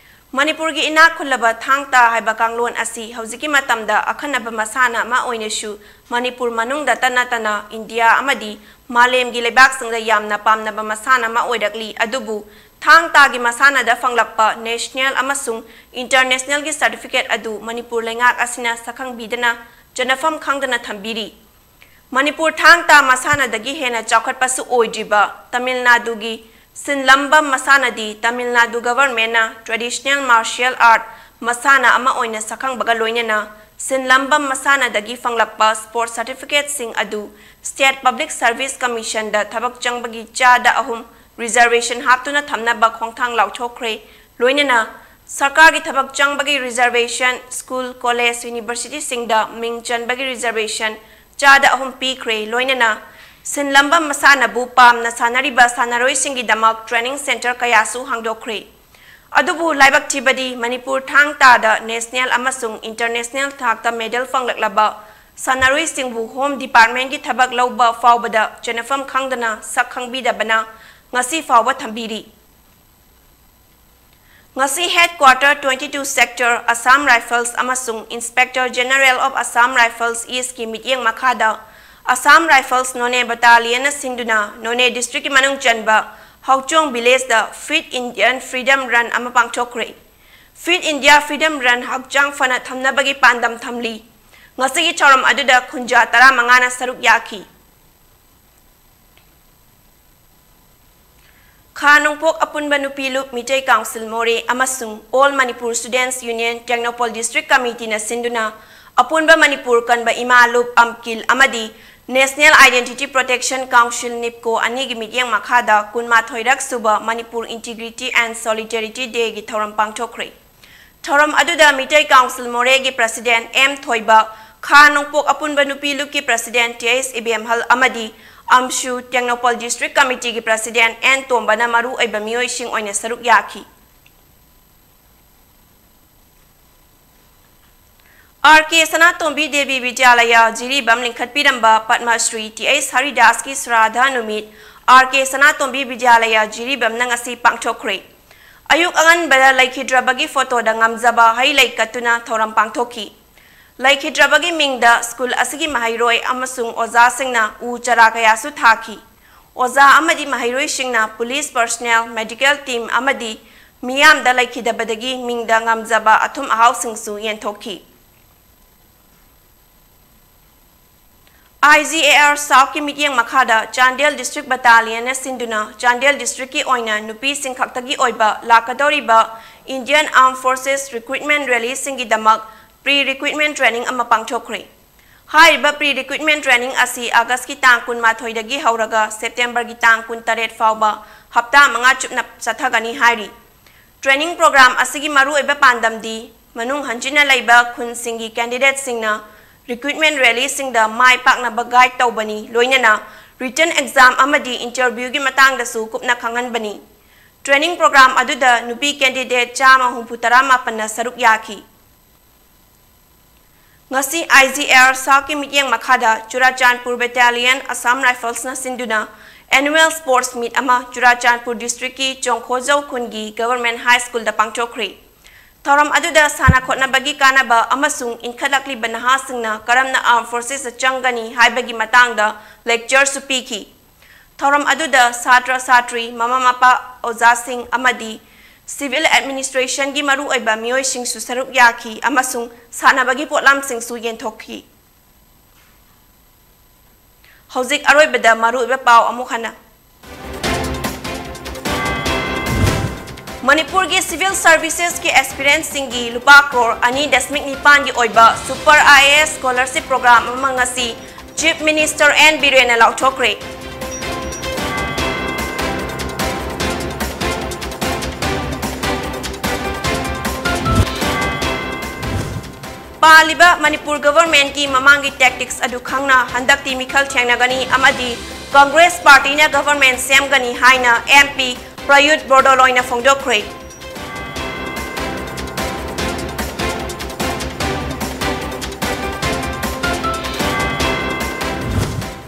ꯃꯅꯤꯄꯨꯔꯒꯤ ꯏꯅꯥꯛ ꯈꯨꯜꯂꯕ ꯊꯥꯡ ꯇꯥ ꯍꯥꯏꯕ ꯀꯥꯡꯂꯣꯟ ꯑꯁꯤ ꯍꯧꯖꯤꯛꯀꯤ ꯃꯇꯝꯗ ꯑꯈꯟꯅꯕ ꯃꯁꯥꯟꯅ ꯑꯃ ꯑꯣꯏꯅꯁꯨ ꯃꯅꯤꯄꯨꯔ ꯃꯅꯨꯡꯗꯇ ꯅꯠꯇꯅ ꯏꯟꯗꯤꯌꯥ ꯑꯃꯗꯤ ꯃꯥꯂꯦꯝꯒꯤ ꯂꯩꯕꯥꯛꯁꯤꯡꯗ ꯌꯥꯝꯅ ꯄꯥꯝꯅꯕ ꯃꯁꯥꯟꯅ ꯑꯃ ꯑꯣꯏꯔꯛꯂꯤ꯫ ꯑꯗꯨꯕꯨ ꯊꯥꯡ ꯇꯥꯒꯤ ꯃꯁꯥꯟꯅꯗ ꯐꯪꯂꯛꯄ ꯅꯦꯁꯅꯦꯜ ꯑꯃꯁꯨꯡ ꯏꯟꯇꯔꯅꯦꯁꯅꯦꯜꯒꯤ ꯁꯔꯇꯤꯐꯤꯀꯦꯠ ꯑꯗꯨ ꯃꯅꯤꯄꯨꯔ ꯂꯩꯉꯥꯛ ꯑꯁꯤꯅ ꯁꯛꯈꯪꯕꯤꯗꯅ ꯆꯟꯅꯐꯝ ꯈꯪꯗꯅ ꯊꯝꯕꯤꯔꯤ꯫ ꯃꯅꯤꯄꯨꯔ ꯊꯥꯡ ꯇꯥ ꯃꯁꯥꯟꯅꯗꯒꯤ ꯍꯦꯟꯅ ꯆꯥꯎꯈꯠꯄꯁꯨ ꯑꯣꯏꯗ꯭ꯔꯤꯕ ꯇꯥꯃꯤꯜ ꯅꯥꯗꯨꯒꯤ ꯁꯤꯟꯂꯝꯕꯝ ꯃꯁꯥꯟꯅꯗꯤ ꯇꯥꯃꯤꯜ ꯅꯥꯗꯨ ꯒꯚꯔꯟꯃꯦꯟꯠꯅ ꯇ꯭ꯔꯦꯗꯤꯁꯅꯦꯜ ꯃꯥꯔꯁꯤꯌꯦꯜ ꯑꯥꯔꯠ ꯃꯁꯥꯟꯅ ꯑꯃ ꯑꯣꯏꯅ ꯁꯛꯈꯪꯕꯒ ꯂꯣꯏꯅꯅ ꯁꯤꯟꯂꯝꯕꯝ ꯃꯁꯥꯟꯅꯗꯒꯤ ꯐꯪꯂꯛꯄ ꯁ꯭ꯄꯣꯔꯠ ꯁꯔꯇꯤꯐꯤꯀꯦꯠꯁꯤꯡ ꯑꯗꯨ ꯁ꯭ꯇꯦꯠ ꯄꯕ꯭ꯂꯤꯛ ꯁꯔꯚꯤꯁ ꯀꯃꯤꯁꯟꯗ ꯊꯕꯛ ꯆꯪꯕꯒꯤ ꯆꯥꯗ ꯑꯍꯨꯝ ꯔꯤꯖꯔꯕꯦꯁꯟ ꯍꯥꯞꯇꯨꯅ ꯊꯝꯅꯕ ꯈꯣꯡꯊꯥꯡ ꯂꯥꯎꯊꯣꯛꯈ꯭ꯔꯦ꯫ ꯂꯣꯏꯅꯅ ꯁꯔꯀꯥꯔꯒꯤ ꯊꯕꯛ ꯆꯪꯕꯒꯤ ꯔꯤꯖꯔꯕꯦꯁꯟ, ꯁ꯭ꯀꯨꯜ, ꯀꯣꯂꯦꯖ, ꯌꯨꯅꯤꯚꯔꯁꯤꯇꯤꯁꯤꯡꯗ ꯃꯤꯡ ꯆꯟꯕꯒꯤ ꯔꯤꯖꯔꯕꯦꯁꯟ ꯆꯥꯗ ꯑꯍꯨꯝ ꯄꯤꯈ꯭ꯔꯦ꯫ ꯂꯣꯏꯅꯅ ꯁꯤꯟꯂꯝꯕꯝ ꯃꯁꯥꯟꯅꯕꯨ ꯄꯥꯝꯅ ꯁꯥꯟꯅꯔꯤꯕ ꯁꯥꯟꯅꯔꯣꯏꯁꯤꯡꯒꯤꯗꯃꯛ ꯇ꯭ꯔꯦꯅꯤꯡ ꯁꯦꯟꯇꯔ ꯀꯌꯥꯁꯨ ꯍꯥꯡꯗꯣꯛꯈ꯭ꯔꯦ꯫ ꯑꯗꯨꯕꯨ ꯂꯥꯏꯕꯛ ꯊꯤꯕꯗꯤ ꯃꯅꯤꯄꯨꯔ ꯊꯥꯡ ꯇꯥꯗ ꯅꯦꯁꯅꯦꯜ ꯑꯃꯁꯨꯡ ꯏꯟꯇꯔꯅꯦꯁꯅꯦꯜ ꯊꯥꯛꯇ ꯃꯦꯗꯜ ꯐꯪꯂꯛꯂꯕ ꯁꯥꯟꯅꯔꯣꯏꯁꯤꯡꯕꯨ ꯍꯣꯝ ꯗꯤꯄꯥꯔꯠꯃꯦꯟꯠꯀꯤ ꯊꯕꯛ ꯂꯧꯕ ꯐꯥꯎꯕꯗ ꯆꯦꯟꯅꯐꯝ ꯈꯪꯗꯅ ꯁꯛ ꯈꯪꯕꯤꯗꯕꯅ ꯉꯁꯤ ꯐꯥꯎꯕ ꯊꯝꯕꯤꯔꯤ꯫ ꯉꯁꯤ headquarter twenty two sector, Assam rifles ꯑꯃꯁꯨꯡ inspector general of Assam rifles ꯏꯁꯀꯤ ꯃꯤꯠꯌꯦꯡ ꯃꯈꯥꯗ ꯑꯁꯥꯝ ꯔꯥꯏꯐꯜꯁ ꯅꯣꯅꯦ ꯕꯇꯥꯂꯤꯌꯟꯅ ꯁꯤꯟꯗꯨꯅ ꯅꯣꯅꯦ ꯗꯤꯁꯇ꯭ꯔꯤꯛꯀꯤ ꯃꯅꯨꯡ ꯆꯟꯕ ꯍꯥꯎꯆꯣꯡ ꯚꯤꯂꯦꯖꯇ ꯐꯤꯠ ꯏꯟꯗꯤꯌꯟ ꯐ꯭ꯔꯤꯗꯝ ꯔꯟ ꯑꯃ ꯄꯥꯡꯊꯣꯛꯈ꯭ꯔꯦ꯫ ꯐꯤꯠ ꯏꯟꯗꯤꯌꯥ ꯐ꯭ꯔꯤꯗꯝ ꯔꯟ ꯍꯛꯆꯥꯡ ꯐꯅ ꯊꯝꯅꯕꯒꯤ ꯄꯥꯟꯗꯝ ꯊꯝꯂꯤ꯫ ꯉꯁꯤꯒꯤ ꯊꯧꯔꯝ ꯑꯗꯨꯗ ꯈꯨꯟꯖꯥ ꯇꯔꯥꯃꯉꯥꯅ ꯁꯔꯨꯛ ꯌꯥꯈꯤ꯫ ꯈꯥ ꯅꯣꯡꯄꯣꯛ ꯑꯄꯨꯟꯕ ꯅꯨꯄꯤ ꯂꯨꯞ ꯃꯤꯇꯩ ꯀꯥꯎꯟꯁꯤꯜ ꯃꯣꯔꯦ ꯑꯃꯁꯨꯡ all Manipur students union Tengnoupal district ꯀꯃꯤꯇꯤꯅ ꯁꯤꯟꯗꯨꯅ ꯑꯄꯨꯟꯕ ꯃꯅꯤꯄꯨꯔ ꯀꯟꯕ ꯏꯃꯥ ꯂꯨꯞ ꯑꯝꯀꯤꯜ ꯑꯃꯗꯤ ꯅꯦꯁꯅꯦꯜ ꯑꯥꯏꯗꯦꯟꯇꯤꯇꯤ ꯄ꯭ꯔꯣꯇꯦꯛꯁꯟ ꯀꯥꯎꯟꯁꯤꯜ ꯅꯤꯞꯀꯣ ꯑꯅꯤꯒꯤ ꯃꯤꯠꯌꯦꯡ ꯃꯈꯥꯗ ꯀꯨꯟꯃꯥꯊꯣꯏꯔꯛ ꯁꯨꯕ ꯃꯅꯤꯄꯨꯔ ꯏꯟꯇꯤꯒ꯭ꯔꯤꯇꯤ ꯑꯦꯟ ꯁꯣꯂꯤꯗꯥꯔꯤꯇꯤ ꯗꯦꯒꯤ ꯊꯧꯔꯝ ꯄꯥꯡꯊꯣꯛꯈ꯭ꯔꯦ꯫ ꯊꯧꯔꯝ ꯑꯗꯨꯗ ꯃꯤꯇꯩ ꯀꯥꯎꯟꯁꯤꯜ ꯃꯣꯔꯦꯒꯤ ꯄ꯭ꯔꯁꯤꯗꯦꯟꯠ ꯑꯦꯝ ꯊꯣꯏꯕ, ꯈꯥ ꯅꯣꯡꯄꯣꯛ ꯑꯄꯨꯟꯕ ꯅꯨꯄꯤ ꯂꯨꯞꯀꯤ ꯄ꯭ꯔꯁꯤꯗꯦꯟꯠ ꯇꯤ ꯑꯩꯆ ꯏꯕꯦꯝꯍꯜ ꯑꯃꯗꯤ ꯑꯝꯁꯨ ꯇꯦꯡꯅꯧꯄꯜ ꯗꯤꯁꯇ꯭ꯔꯤꯛ ꯀꯃꯤꯇꯤꯒꯤ ꯄ꯭ꯔꯁꯤꯗꯦꯟꯠ ꯑꯦꯟ ꯇꯣꯝꯕꯅ ꯃꯔꯨ ꯑꯣꯏꯕ ꯃꯤꯑꯣꯏꯁꯤꯡ ꯑꯣꯏꯅ ꯁꯔꯨꯛ ꯌꯥꯈꯤ꯫ ꯑꯥꯔ ꯀꯦ ꯁꯅꯥꯇꯣꯝꯕꯤ ꯗꯦꯕꯤ ꯕꯤꯗ꯭ꯌꯥꯂꯌꯥ ꯖꯤꯔꯤꯕꯥꯝ ꯂꯤꯡꯈꯠꯄꯤꯔꯝꯕ ꯄꯗꯃ ꯁ꯭ꯔꯤ ꯇꯤ ꯑꯩꯆ ꯍꯔꯤꯗꯥꯁꯀꯤ ꯁ꯭ꯔꯥꯙꯥ ꯅꯨꯃꯤꯠ ꯑꯥꯔ ꯀꯦ ꯁꯅꯥꯇꯣꯝꯕꯤ ꯕꯤꯗ꯭ꯌꯥꯂꯌꯥ ꯖꯤꯔꯤꯕꯥꯝꯅ ꯉꯁꯤ ꯄꯥꯡꯊꯣꯛꯈ꯭ꯔꯦ꯫ ꯑꯌꯨꯛ ꯑꯉꯟꯕꯗ ꯂꯩꯈꯤꯗ꯭ꯔꯕꯒꯤ ꯐꯣꯇꯣꯗ ꯉꯝꯖꯕ ꯍꯩ ꯂꯩ ꯀꯠꯇꯨꯅ ꯊꯧꯔꯝ ꯄꯥꯡꯊꯣꯛꯈꯤ꯫ ꯂꯩꯈꯤꯗ꯭ꯔꯕꯒꯤ ꯃꯤꯡꯗ ꯁ꯭ꯀꯨꯜ ꯑꯁꯤꯒꯤ ꯃꯍꯩꯔꯣꯏ ꯑꯃꯁꯨꯡ ꯑꯣꯖꯥꯁꯤꯡꯅ ꯎ ꯆꯥꯔꯥ ꯀꯌꯥꯁꯨ ꯊꯥꯈꯤ꯫ ꯑꯣꯖꯥ ꯑꯃꯗꯤ ꯃꯍꯩꯔꯣꯏꯁꯤꯡꯅ ꯄꯨꯂꯤꯁ ꯄꯔꯁꯅꯦꯜ, ꯃꯦꯗꯤꯀꯦꯜ ꯇꯤꯝ ꯑꯃꯗꯤ ꯃꯤꯌꯥꯝꯗ ꯂꯩꯈꯤꯗꯕꯗꯒꯤ ꯃꯤꯡꯗ ꯉꯝꯖꯕ ꯑꯊꯨꯝ ꯑꯍꯥꯎꯁꯤꯡꯁꯨ ꯌꯦꯟꯊꯣꯛꯈꯤ꯫ ꯑꯥꯏ ꯖꯤ ꯑꯦ ꯑꯥꯔ ꯁꯥꯎꯠꯀꯤ ꯃꯤꯠꯌꯦꯡ ꯃꯈꯥꯗ ꯆꯥꯟꯗꯦꯜ ꯗꯤꯁꯇ꯭ꯔꯤꯛ ꯕꯠꯇꯥꯂꯤꯌꯟꯅ ꯁꯤꯟꯗꯨꯅ ꯆꯥꯟꯗꯦꯜ ꯗꯤꯁꯇ꯭ꯔꯤꯛꯀꯤ ꯑꯣꯏꯅ ꯅꯨꯄꯤꯁꯤꯡ ꯈꯛꯇꯒꯤ ꯑꯣꯏꯕ ꯂꯥꯛꯀꯗꯧꯔꯤꯕ Indian Armed Forces recruitment rally ꯁꯤꯡꯒꯤꯗꯃꯛ pre recruitment training ꯑꯃ ꯄꯥꯡꯊꯣꯛꯈ꯭ꯔꯦ꯫ ꯍꯥꯏꯔꯤꯕ pre recruitment training ꯑꯁꯤ ꯑꯥꯒꯁꯀꯤ ꯇꯥꯡ ꯀꯨꯟꯃꯥꯊꯣꯏꯗꯒꯤ ꯍꯧꯔꯒ ꯁꯦꯞꯇꯦꯝꯕꯔꯒꯤ ꯇꯥꯡ ꯀꯨꯟꯇꯔꯦꯠ ꯐꯥꯎꯕ ꯍꯞꯇꯥ ꯃꯉꯥ ꯆꯨꯞꯅ ꯆꯠꯊꯒꯅꯤ ꯍꯥꯏꯔꯤ꯫ Training program ꯑꯁꯤꯒꯤ ꯃꯔꯨꯑꯣꯏꯕ ꯄꯥꯟꯗꯝꯗꯤ ꯃꯅꯨꯡ ꯍꯟꯖꯤꯟꯅ ꯂꯩꯕ ꯈꯨꯟꯁꯤꯡꯒꯤ candidateꯁꯤꯡꯅ recruitment rallyꯁꯤꯡꯗ ꯃꯥꯏ ꯄꯥꯛꯅꯕ guide ꯇꯧꯕꯅꯤ, ꯂꯣꯏꯅꯅ written exam ꯑꯃꯗꯤ interviewꯒꯤ ꯃꯇꯥꯡꯗꯁꯨ ꯀꯨꯞꯅ ꯈꯪꯍꯟꯕꯅꯤ꯫ Training program ꯑꯗꯨꯗ ꯅꯨꯄꯤ candidate ꯆꯥꯝꯃ ꯍꯨꯝꯐꯨ ꯇꯔꯥ ꯃꯥꯄꯟꯅ ꯁꯔꯨꯛ ꯌꯥꯈꯤ꯫ ꯉꯁꯤ ꯑꯥꯏ ꯖꯤ ꯑꯦ ꯑꯥꯔ ꯁꯥꯎꯠꯀꯤ ꯃꯤꯠꯌꯦꯡ ꯃꯈꯥꯗ ꯆꯨꯔꯥꯆꯥꯟꯄꯨꯔ Battalion, Assam Riflesꯅ ꯁꯤꯟꯗꯨꯅ annual sports meet ꯑꯃ ꯆꯨꯔꯥꯆꯥꯟꯄꯨꯔ ꯗꯤꯁꯇ꯭ꯔꯤꯛꯀꯤ ꯆꯣꯡꯈꯣꯖꯧ ꯈꯨꯟꯒꯤ Government High Schoolꯗ ꯄꯥꯡꯊꯣꯛꯈ꯭ꯔꯤ꯫ ꯊꯧꯔꯝ ꯑꯗꯨꯗ ꯁꯥꯟꯅ ꯈꯣꯠꯅꯕꯒꯤ ꯀꯥꯟꯅꯕ ꯑꯃꯁꯨꯡ ꯏꯟꯈꯠꯂꯛꯂꯤꯕ ꯅꯍꯥꯁꯤꯡꯅ ꯀꯔꯝꯅ Armed Forcesꯇ ꯆꯪꯒꯅꯤ ꯍꯥꯏꯕꯒꯤ ꯃꯇꯥꯡꯗ lectureꯁꯨ ꯄꯤꯈꯤ꯫ ꯊꯧꯔꯝ ꯑꯗꯨꯗ ꯁꯥꯇ꯭ꯔ ꯁꯥꯇ꯭ꯔꯤ, ꯃꯃꯥ ꯃꯄꯥ, ꯑꯣꯖꯥꯁꯤꯡ ꯑꯃꯗꯤ civil administrationꯒꯤ ꯃꯔꯨꯑꯣꯏꯕ ꯃꯤꯑꯣꯏꯁꯤꯡꯁꯨ ꯁꯔꯨꯛ ꯌꯥꯈꯤ ꯑꯃꯁꯨꯡ ꯁꯥꯟꯅꯕꯒꯤ ꯄꯣꯠꯂꯝꯁꯤꯡꯁꯨ ꯌꯦꯟꯊꯣꯛꯈꯤ꯫ ꯍꯧꯖꯤꯛ ꯑꯔꯣꯏꯕꯗ ꯃꯔꯨꯑꯣꯏꯕ ꯄꯥꯎ ꯑꯃꯨꯛ ꯍꯟꯅ꯫ ꯃꯅꯤꯄꯨꯔꯒꯤ civil servicesꯀꯤ aspirantꯁꯤꯡꯒꯤ ꯂꯨꯄꯥ ꯀ꯭ꯔꯣꯔ ꯑꯅꯤ ꯗꯁꯃꯤꯛ ꯅꯤꯄꯥꯟꯒꯤ ꯑꯣꯏꯕ Super I A S scholarship program ꯑꯃ ꯉꯁꯤ Chief Minister N ꯕꯤꯔꯦꯟꯅ ꯂꯥꯎꯊꯣꯛꯈ꯭ꯔꯦ꯫ ꯄꯥꯜꯂꯤꯕ ꯃꯅꯤꯄꯨꯔ ꯒꯚꯔꯟꯃꯦꯟꯠꯀꯤ ꯃꯃꯥꯡꯒꯤ ꯇꯦꯛꯇꯤꯛꯁ ꯑꯗꯨ ꯈꯪꯅ ꯍꯟꯗꯛꯇꯤ ꯃꯤꯈꯜ ꯊꯦꯡꯅꯒꯅꯤ ꯑꯃꯗꯤ ꯀꯪꯒ꯭ꯔꯦꯁ ꯄꯥꯔꯇꯤꯅ ꯒꯚꯔꯟꯃꯦꯟꯠ ꯁꯦꯝꯒꯅꯤ ꯍꯥꯏꯅ ꯑꯦꯝ ꯄꯤ ꯄ꯭ꯔꯌꯨꯠ ꯕꯣꯔꯗꯣꯂꯣꯏꯅ ꯐꯣꯡꯗꯣꯛꯈ꯭ꯔꯦ꯫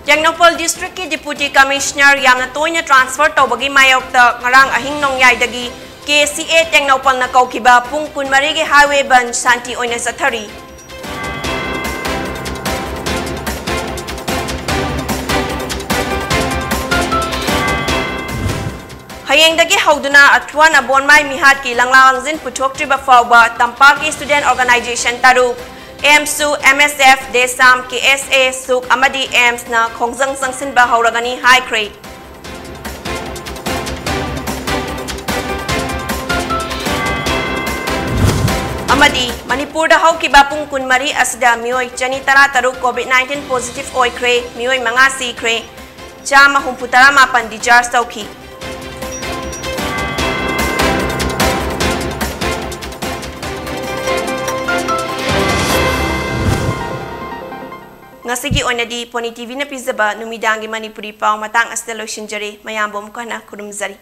ꯇꯦꯡꯅꯧꯄꯜ ꯗꯤꯁꯇ꯭ꯔꯤꯛꯀꯤ ꯗꯤꯄꯨꯇꯤ ꯀꯃꯤꯁꯅꯔ ꯌꯥꯝꯅ ꯇꯣꯏꯅ ꯇ꯭ꯔꯥꯟꯁꯐꯔ ꯇꯧꯕꯒꯤ ꯃꯥꯌꯣꯛꯇ ꯉꯔꯥꯡ ꯑꯍꯤꯡ ꯅꯣꯡꯌꯥꯏꯗꯒꯤ ꯀꯦ ꯁꯤ ꯑꯦ ꯇꯦꯡꯅꯧꯄꯜꯅ ꯀꯧꯈꯤꯕ ꯄꯨꯡ ꯀꯨꯟꯃꯔꯤꯒꯤ ꯍꯥꯏꯋꯦ ꯕꯟ ꯁꯥꯟꯇꯤ ꯑꯣꯏꯅ ꯆꯠꯊꯔꯤ꯫ ꯍꯌꯦꯡꯗꯒꯤ ꯍꯧꯗꯨꯅ ꯑꯊ꯭ꯋꯥꯟ ꯑꯕꯣꯟꯃꯥꯏ ꯃꯤꯍꯥꯠꯀꯤ ꯂꯪꯂꯥ ꯂꯪꯖꯤꯟ ꯄꯨꯊꯣꯛꯇ꯭ꯔꯤꯕ ꯐꯥꯎꯕ ꯇꯝꯄꯥꯛꯀꯤ ꯁ꯭ꯇꯨꯗꯦꯟꯠ ꯑꯣꯔꯒꯅꯥꯏꯖꯦꯁꯟ ꯇꯔꯨꯛ, ꯑꯦꯝꯁꯨ, ꯑꯦꯝ ꯑꯦꯁ ꯑꯦꯐ, ꯗꯦꯁꯥꯝ, ꯀꯦ ꯑꯦꯁ ꯑꯦ, ꯁꯨꯛ ꯑꯃꯗꯤ ꯑꯦꯝꯁꯅ ꯈꯣꯡꯖꯪ ꯆꯪꯁꯤꯟꯕ ꯍꯧꯔꯒꯅꯤ ꯍꯥꯏꯈ꯭ꯔꯦ꯫ ꯑꯃꯗꯤ ꯃꯅꯤꯄꯨꯔꯗ ꯍꯧꯈꯤꯕ ꯄꯨꯡ ꯀꯨꯟꯃꯔꯤ ꯑꯁꯤꯗ ꯃꯤꯑꯣꯏ ꯆꯅꯤ ꯇꯔꯥꯇꯔꯨꯛ ꯀꯣꯚꯤꯗ ꯅꯥꯏꯟꯇꯤꯟ ꯄꯣꯖꯤꯇꯤꯚ ꯑꯣꯏꯈ꯭ꯔꯦ, ꯃꯤꯑꯣꯏ ꯃꯉꯥ ꯁꯤꯈ꯭ꯔꯦ, ꯆꯥꯝꯃ ꯍꯨꯝꯐꯨ ꯇꯔꯥ ꯃꯥꯄꯟ ꯗꯤꯁꯆꯥꯔꯖ ꯇꯧꯈꯤ꯫ ꯉꯁꯤꯒꯤ ꯑꯣꯏꯅꯗꯤ ꯄꯣꯅꯤ ꯇꯤꯚꯤꯅ ꯄꯤꯖꯕ ꯅꯨꯃꯤꯗꯥꯡꯒꯤ ꯃꯅꯤꯄꯨꯔꯤ ꯄꯥꯎ ꯃꯇꯥꯡ ꯑꯁꯤꯗ ꯂꯣꯏꯁꯤꯟꯖꯔꯦ꯫ ꯃꯌꯥꯝꯕꯨ ꯑꯃꯨꯛ ꯍꯟꯅ ꯈꯨꯔꯨꯝꯖꯔꯤ꯫